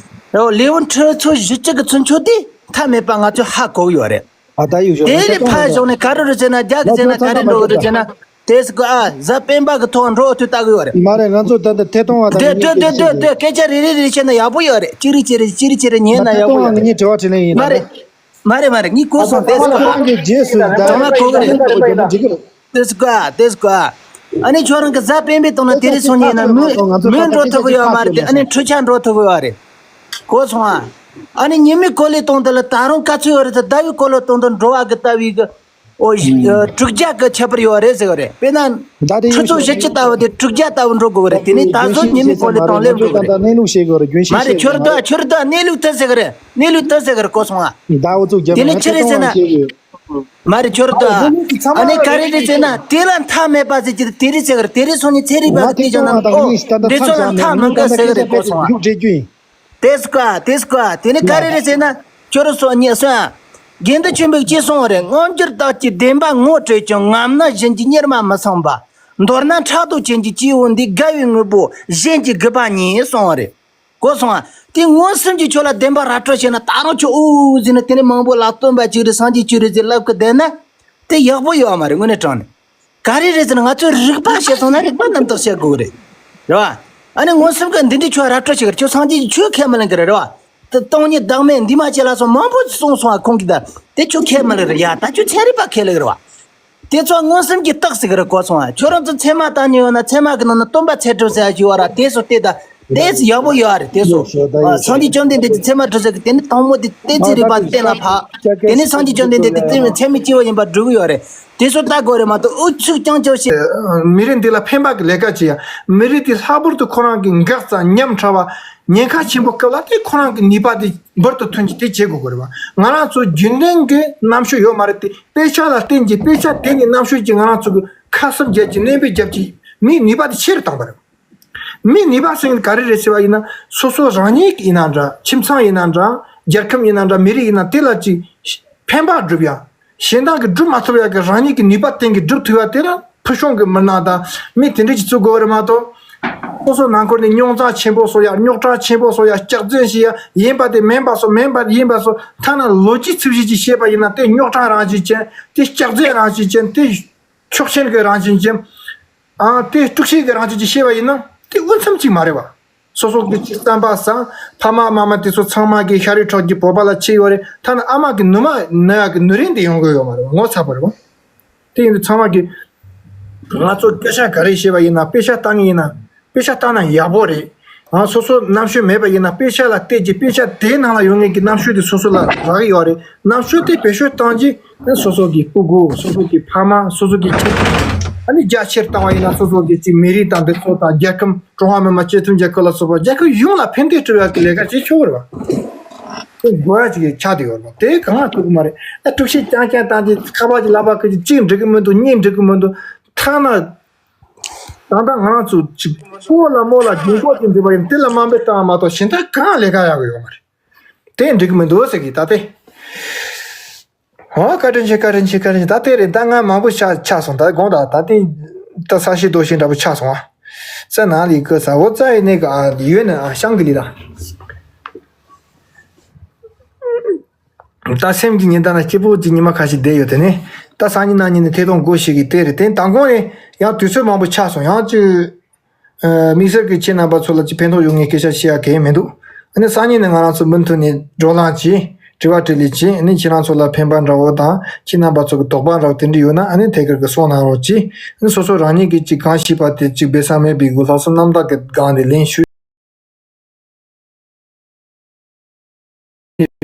རེད་བ། ལེ་བོན་ཁྲི་ཚོ་བཞི་བཅུ་གི་ཚུན་ཆོད་དེ་མཐའ་མེད་པ་ང་ཚོས་ཧ་གོ་གི་ཡོད་རེད། ཨ་ད་ཡོད་ཤོག་དེ་ལས་ཕར་བཞག་ནས་ག་རེ་རེད་ཟེར་ན། རྒྱ་གི་ཟེར་ན་ག་རེ་འགྲོ་གི་རེད་ཟེར་ན། དེས་ཀོ་ཨ། གཟའ་སྤེན་པ་གི་ཐོག་འགྲོ་ཐུབ་ལྟ་གི་ཡོད་རེད། མ་རེད། ང་ཚོ་ད་ལྟ་ཐད་གཏོང་བ་དང་། འདི་འདི་འདི་འདི་འདི་སྐད་ཆ་རེ་རེ་རེ་བཤད་ན་ཡག་པོ་ཡོད་རེད། གཅིག་རེ་གཅིག་རེ་གཅིག་རེ་གཅིག་རེ་ཉན་ན་ཡག་པོ་ཡོད་རེད། ཐད་གཏོང་བ་ངས་དྲི་བ་དྲིས་ལན་ཡིན་མ་ན་རེད། མ་རེད་མ་རེད། ངས་གོ་སོང་། དེས་ཀོ་ཨ། ཁྱེད་རང་གི་རྗེས་སུ་ད་ཚང་མ་གོ་གི་རེད། འགྲིག་གི་རེད། དེས་ཀོ་ཨ། དེས་ཀོ་ཨ། ཨ་ནི་ཁྱོད་རང་གི་གཟའ་སྤེན་པའི་སྟེང་ན་དེ་རིང་སོང་ཉིན་ན་མི་མི་འགྲོ་ཐུབ་གི་ཡོད་མ་རེད་དེ། ཨ་ནི་འཕྲུལ་ཆས་འགྲོ་ཐུབ་གི་ཡོད་རེད། གོ་སོང་ཨ། ཨ་ནི་ཉི་མའི་གོ་ལའི་སྟེང་དེ་ལ་ད་རུང་ག་ཚོད་ཡོད་རེད་ཟེར། ཟླ་བའི་གོ་ལའི་སྟེང་དུ་འགྲོ་བ་གི་ལྟ་བའི་གི། ཨོ་ཨ། དྲུག་བརྒྱ་གི་ཁྱད་པར་ཡོད་རེད་ཟེར་གི་རེད། དཔེར་ན་ད་དེ་ཁྲི་ཚོ་བཞི་བཅུ་ལྟ་བུ་དེ་དྲུག་བརྒྱ་ལྟ་བུ་འགྲོ་དགོས་གི་རེད། དེ་ནས་ད་གཟོད་ཉི་མའི་གོ་ལའི་སྟེང་སླེབས་དགོས་གི་རེད། གནས་ལུགས་ཤེས་དགོས་རེད། རྒྱུན་ཤེས། མ་རེད། ཁྱོད་ར་ལྟོས་ཨ། ཁྱོད་ར་ལྟོས་ཨ། གནས་ལུགས་ལྟོས་ཟེར་གི་རེད། གནས་ལུགས་ལྟོས་ཟེར་གི་རེད། གོ་སོང་ཨ། ད་འུ་ཚོ་རྒྱབ་དེ་ནས་ནས་ཕྱི་རེད་ཟེར་ན། མ་རེད། ཁྱོད་ར་ལྟོས་ཨ། ཨ་ནི་ག་རེ་རེད་ཟེར་ན། དེ་ལ་མཐའ་མེད་པ་ཟེར་གྱི་དེ་རེད་ཟེར་གི་རེད། དེ་རེད་སོང་ནས་ཚན་རིག་པ་གི་དེ་ཅང་ནམ། ཨོ་འདི་ཚོ་ལ་མཐའ་མི་འགག་ཟེར་གི་རེད། གོ་སོང་ཨ། དེས་ཀོ་ཨ། དེས་ཀོ་ཨ། དེ་ནི་ག་རེ་རེད་ཟེར་ན། ཁྱོད་རང་ཚོ་ཉེ་སོང་ཨ། དགེ་འདུན་ཆོས་འཕེལ་གྱིས་གསུངས་པ་རེད། མངོན་གྱུར་རྟགས་ཀྱི་བདེན་པ་ངོ་སྤྲད་ཀྱང་། ངམ་ན་གཞན་གྱི་གཉེར་མ་མི་ཚངས་པ། མདོར་ན་ཕྲག་དོག་ཅན་གྱི་སྐྱེ་བོ་འདི། དགའ་བའི་དངོས་པོ་གཞན་གྱིས་རྒུད་པ་ཉིད། གསུངས་པ་རེད། གོ་སོང་ཨ། དེ་མངོན་སུམ་གྱིས་ཁྱོད་ལ་བདེན་པ་ར་སྤྲོད་བྱས་ན། ད་རུང་ཁྱོད་ཨུ་ཨུ་ཟེར་ནས་དེ་ནས་མང་པོ་ལ་སྟོན་པ་གཅིག་རེད། སངས་རྒྱས་གཅིག་རེད་ཟེར་ལབ་གི་བསྡད་ན། དེ་ཡག་པོ་ཡོད་མ་རེད། དངོས་གནས་དྲང་གནས། ག་རེ་རེད་ཟེར་ན། ང་ཚོས་རིགས་པ་བཤད་སོང་ན་རིགས་པ་རྣམ་དག་བཤད་དགོས་རེད། རེད་བ། ཨ་ནི་མངོན་སུམ་གྱིས་འདི་འདྲའི་ཁྱོད་ར་སྤྲོད་བྱེད་གི་རེད། ཁྱོད་སངས་རྒྱས་ཀྱི་ཆོས་ཁས་མི་ལེན་གི་རེད། རེད་བ། དེ་སྟོང་ཉིད་བདག་མེད་འདུས་མ་བྱས་ལ་སོགས་མང་པོ་གསུངས་སོང་ཨ། ཁོང་གིས་ད་དེ་ཁྱོད་ཁས་མི་ལེན་རེད་ཡ། ད་ཁྱོད་ཚན་རིག་པ་ཁས་ལེན་གི་རེད་བ། དེ་ཚོ་མངོན་སུམ་གྱི་རྟགས་ཟེར་གི་རེད། གོ་སོང་ཨ། ཁྱོད་རང་ཚོ་ཚད་མ་བཏང་ཉེ་ཡོད་ན། ཚད་མ་གི་ནང་ན་སྟོན་པ་ཚད་གྲུབ་ཟེར་ཡ་ཞིག་ཡོད་ར། དེ་སོ་དེ་ད་དེ་ཡག་པོ་ཡོད་རེད། དེ་སོ་ཨ། སངས་རྒྱས་བཅོམ་ལྡན་འདས་ཀྱི་ཚད་མ་གྲུབ་ཟེར་གི་དེ་ནི་དང་པོ་དེ་གཏན་ཚིགས་རིགས་པ་གཏན་ལ་ཕབ། དེ་ནི་སངས་རྒྱས་བཅོམ་ལྡན་འདས་དེ་ཚད་མའི་ཚད་མའི་སྐྱེ་བོ་ཡིན་པ་སྒྲུབ་གི་ཡོད་རེད། དེ་ཚོ་ལྟ་དགོས་རེད་མ་གཏོགས། ཨུ་ཚུགས་རྐྱང་རྐྱང་བྱེད། མི་རིགས་འདི་ལ་ཕན་པ་གི་ལས་ཀ་བྱེད་ཡ། མི་རིགས་འདི་ལྷག་པར་དུ་ཁོ་རང་གི་འགག་རྩ་ཉམས་ཕྲ་བ། ཉེན་ཁ་ཆེན་པོ་སྐབས་ལ་དེ་ཁོ་རང་གི་ནུས་པ་དེ་འབུར་དུ་ཐོན་གྱི་དེ་བྱེད་དགོས་གི་རེད་བ། ང་རང་ཚོ་རྒྱུན་ལྡན་གྱི་རྣམ་དཔྱོད་ཡོད་མ་རེད་དེ། དཔེ་ཆ་ལ་བརྟེན་གྱི་དཔེ་ཆ་དེ་ནས་རྣམ་དཔྱོད་ཀྱི་ང་རང་ཚོ་གི་ཁ་གསབ་རྒྱབ་ཀྱི་གནོན་པའི་རྒྱབ་ཀྱི་མིའི་ནུས་པ་དེ་ཆེ་རུ་བཏང་པ་རེད། མིའི་ནུས་པ་ཟེར་མཁན་ག་རེ་རེད་ཟེར་བ་ཡིན་ན། སོ་སོ་རང་ཉིད་ཡིན་ན་འདྲ། ཁྱིམ་ཚང་ཡིན་ན་འདྲ། རྒྱལ་ཁམས་ཡིན་ན་འདྲ། མི་རིགས་ཡིན་ན་དེ་ལ་ཅིག་ཕན་པ་སྒྲུབ་ཡ། གཞན་དག་གིས་སྒྲུབ་མ་ཐུབ་ཡ་གི་རང་ཉིད་ཀྱི་ནུས་པ་བརྟེན་གྱིས་སྒྲུབ་ཐུབ་ཡ་དེ་ལ་ཕུལ་བྱུང་གི་མི་སྣ་དང་མི་དེ་འདྲ་ཅིག་བཙུགས་དགོས་རེད་མ་གཏོགས། སོ་སོ་ནང་ཁུལ་ནས་རྙོག་དྲ་ཆེན་པོ་བཟོ་ཡ། རྙོག་དྲ་ཆེན་པོ་བཟོ་ཡ། སྐྱག་རྫུན་བཤད་ཡ། ཡིན་པ་དེ་མིན་པ་བཟོ། མིན་པ་ཡིན་པ་བཟོ། ཐ་ན་ལོ་རྒྱུས་ཚིག་གཞི་ཅིག་བཤད་པ་ཡིན་ན། དེ་རྙོག་དྲ་རང་བཞིན་ཅན། དེ་སྐྱག་རྫུན་རང་བཞིན་ཅན། དེ་ཕྱོགས་ཞེན་གྱི་རང་བཞིན་ཅན། ཨ། དེ་དཀྲུག་ཤིང་གི་རང་བཞིན་ཅན་བཤད་པ་ཡིན་ན་དེ་འོས་འཚམ་ཅིག་མ་རེད་བ། སོ་སོ་གི་ཅིག་བསམ་པ་བཟང་། ཕ་མ་མ་མ་དེ་ཚོ་ཚང་མ་གི་ཤ་རུས་ཁྲག་གི་བོད་པ་ལ་ཆེ་ཡོད་རེད། ཐ་ན་ཨ་མ་གི་ནུ་མ་ན་ཡག་གི་ནུ་རིན་དེ་ཡོང་གི་ཡོད་མ་རེད་བ། ངོ་ཚ་པོ་རེད་བ། དེ་ཡིན་དུས་ཚང་མ་གི་ང་ཚོ་སྐད་ཆ་ག་རེ་བཤད་པ་ཡིན་ན། དཔེ་ཆ་ལྟ་ངེས་ཡིན་ན། དཔེ་ཆ་ལྟ་ན་ཡག་པོ་རེད། ང་སོ་སོ་རྣམ་དཔྱོད་མེད་པ་ཡིན་ན། དཔེ་ཆ་ལ་བལྟས་ཀྱི་དཔེ་ཆ་དེའི་ནང་ལ་ཡོད་མཁན་གྱི་རྣམ་དཔྱོད་དེ་སོ་སོ་ལ་རག་གི་ཡོད་རེད། རྣམ་དཔྱོད་དེ་བེད་སྤྱོད་བཏང་རྗེས་སོ་སོ་གི་སྤུ་གུ། སོ་སོ་གི་ཕ་མ། སོ་སོ་གི་ཁྱིམ། ཨ་ནི་རྒྱ་ཆེར་བཏང་བ་ཡིན་ན་སོ་སོ་གི་ཅིག་མི་རིགས་དང་འདི་ཚོ་དང་རྒྱལ་ཁམས། ཀྲུང་ཧྭ་མི་དམངས་སྤྱི་མཐུན་རྒྱལ་ཁབ་ལ་སོགས་པ་རྒྱལ་ཁབ་ཡོངས་ལ་ཕན་བདེ་སྤྲོད་ཡག་གི་ལས་ཀ་བྱེད་ཆོག་གི་རེད་བ། དེ་དགོས་ཡ་ཅིག་ཆགས་བསྡད་ཡོད་རེད་བ། དེ་གང་ལ་ཐུག་གི་མ་རེད། ཨ། དཀྲུག་ཤིང་རྐྱང་རྐྱང་བཏང་རྗེས་ཁ་པར་གྱི་ལག་པ་ཁུར་རྗེས་གཅིག་འགྲིག་གི་མི་འདུག་གཉིས་འགྲིག་གི་མི་འདུག་ཐ་ན། ད་ལྟ་ང་རང་ཚོ་ཅིག་སྤོ་ལ་རྨོ་ལ་རྒྱུན་སྐོར་གྱི་འདྲི་བ་ཡིན། དེ་ལ་དམའ་འབེབས་བཏང་བ་མ་གཏོགས་གཞན་དག་གང་ལས་ཀ་ཡག་གི་ཡོད་མ་རེད། དེ་འགྲིག་གི་མི་འདུག་ཟེར་གི། ད་དེ། ཧོ། བཀའ་དྲིན་ཆེ། བཀའ་དྲིན་ཆེ། བཀའ་དྲིན་ཆེ། ད་དེ་རེད། ད་ང་མང་པོ་ཆགས་ཆགས་སོང་། ད་དགོངས་དག་ད་དེ་ད་ས་གཞི་རྡོ་གཞི་འདྲ་པོ་ཆགས་སོང་ཨ། ས་ན་ལི་ཀི་ས་འོ་ཙ་ཡི་ནི་ག་ཡོད་ནི་ཤང་གི་ལི་ད། ད་སེམས་ཀྱི་ཉི་ཟླ་ན་སྐྱིད་པོ་གྱི་ཉི་མ་ཁ་ཤས་བསྡད་ཡོད་དེ་ནི། ད་སང་ཉིན་གནངས་ཉིན་ནི་ཐད་གཏོང་སྒོ་ཞིག་གི་དེ་རེད་དེ་དང་གོང་ནས་ཡང་དུས་ཚོད་མང་པོ་ཆགས་སོང་ཡང་ཅི། དམིགས་བསལ་གྱི་ཁྱེད་རྣམ་པ་ཚོ་ལ་ཅི་ཕན་ཐོགས་ཡོང་ངེས་སྐད་ཆ་བཤད་ཡ་གལ་མི་འདུག་ཨ་ནི་སང་ཉིན་ནི་ང་རང་ཚོ་མུ་མཐུད་ནས་བགྲོ་གླེང་བྱས་དྲི་བ་དྲིས་ལན་བྱས་ཨ་ནི་ཁྱེད་རང་ཚོ་ལ་ཕན་པ་འདྲ་བོ་དང་ཁྱེད་རྣམ་པ་ཚོ་གི་དོགས་པ་འདྲ་བོ་དེ་འདྲ་ཡོད་ན་ཨ་ནི་ཐད་ཀར་གི་གསུང་གནང་རོགས་གྱིས། ཨ་ནི་སོ་སོ་རང་ཉིད་ཀྱི་ཅི་གང་ཤེས་པ་དེ་ཅིག་སྦས་གསང་མེད་པའི་སྒོ་ལྷག་བསམ་རྣམ་དག་གི་སྒང་ནས་ལན་ཞུ།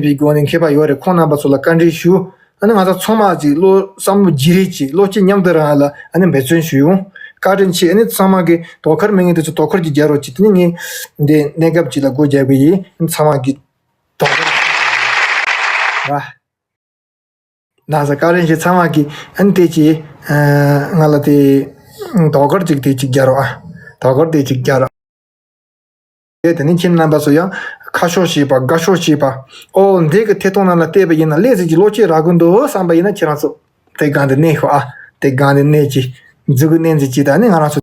པའི་སྒོ་ནས་མཁས་པ་ཡོད་རེད། ཁོང་རྣམ་པ་ཚོ་ལ་བཀའ་འདྲི་ཞུ། ཨ་ནི་ང་ཚོ་ཚང་མ་ཅིག་བློ་བསམ་བློ་བརྗེ་རེས་ཀྱིས་བློ་སྐྱེད་མཉམ་དུ་རང་ལ་ཨ་ནི་འབད་བརྩོན་ཞུ་ཡོང་། བཀའ་དྲིན་ཆེ། ཨ་ནི་ཚང་མ་གི་དོ་ཁུར་མེད་མཁན་དེ་ཚོ་དོ་ཁུར་གྱིས་རྒྱག་རོགས་གྱིས། དེ་ནི་ངས་འདི་གནས་སྐབས་ཅིག་ལ་སྒོ་རྒྱག་གི་ཡིན། ཨ་ནི་ཚང་མ་གི་དོ་ཁུར་ར། ན་ས་བཀའ་དྲིན་ཆེ་ཚང་མ་གི་ཨ་ནི་དེ་ཅི་ང་ལ་དེ་དོ་ཁུར་ཅིག་དེ་ཅིག་རྒྱག་རོགས་ཨ། དོ་ཁུར་དེ་ཅིག་རྒྱག་རོགས། དེ་ནི་ཁྱེད་རྣམ་པ་ཚོ་ཡང་ཁ་ཕྱོགས་ཤེས་པ་དགའ་ཕྱོགས་ཤེས་པ། ཨོ་འདི་གི་ཐད་གཏོང་ནང་ལ་བལྟས་པ་ཡིན་ན་ལས་ཟིག་གི་བློ་སྐྱེད་རག་གི་འདུག་བསམ་པ་ཡིན་ན་ཁྱེད་རང་ཚོ་དེ་སྒང་དེ་གནས་ཤོག་ཨ། དེ་སྒང་དེ་གནས་ཀྱི་འཛུགས་གནས་འཛིན་གྱི་ད་ནི་ང་རང་ཚོ།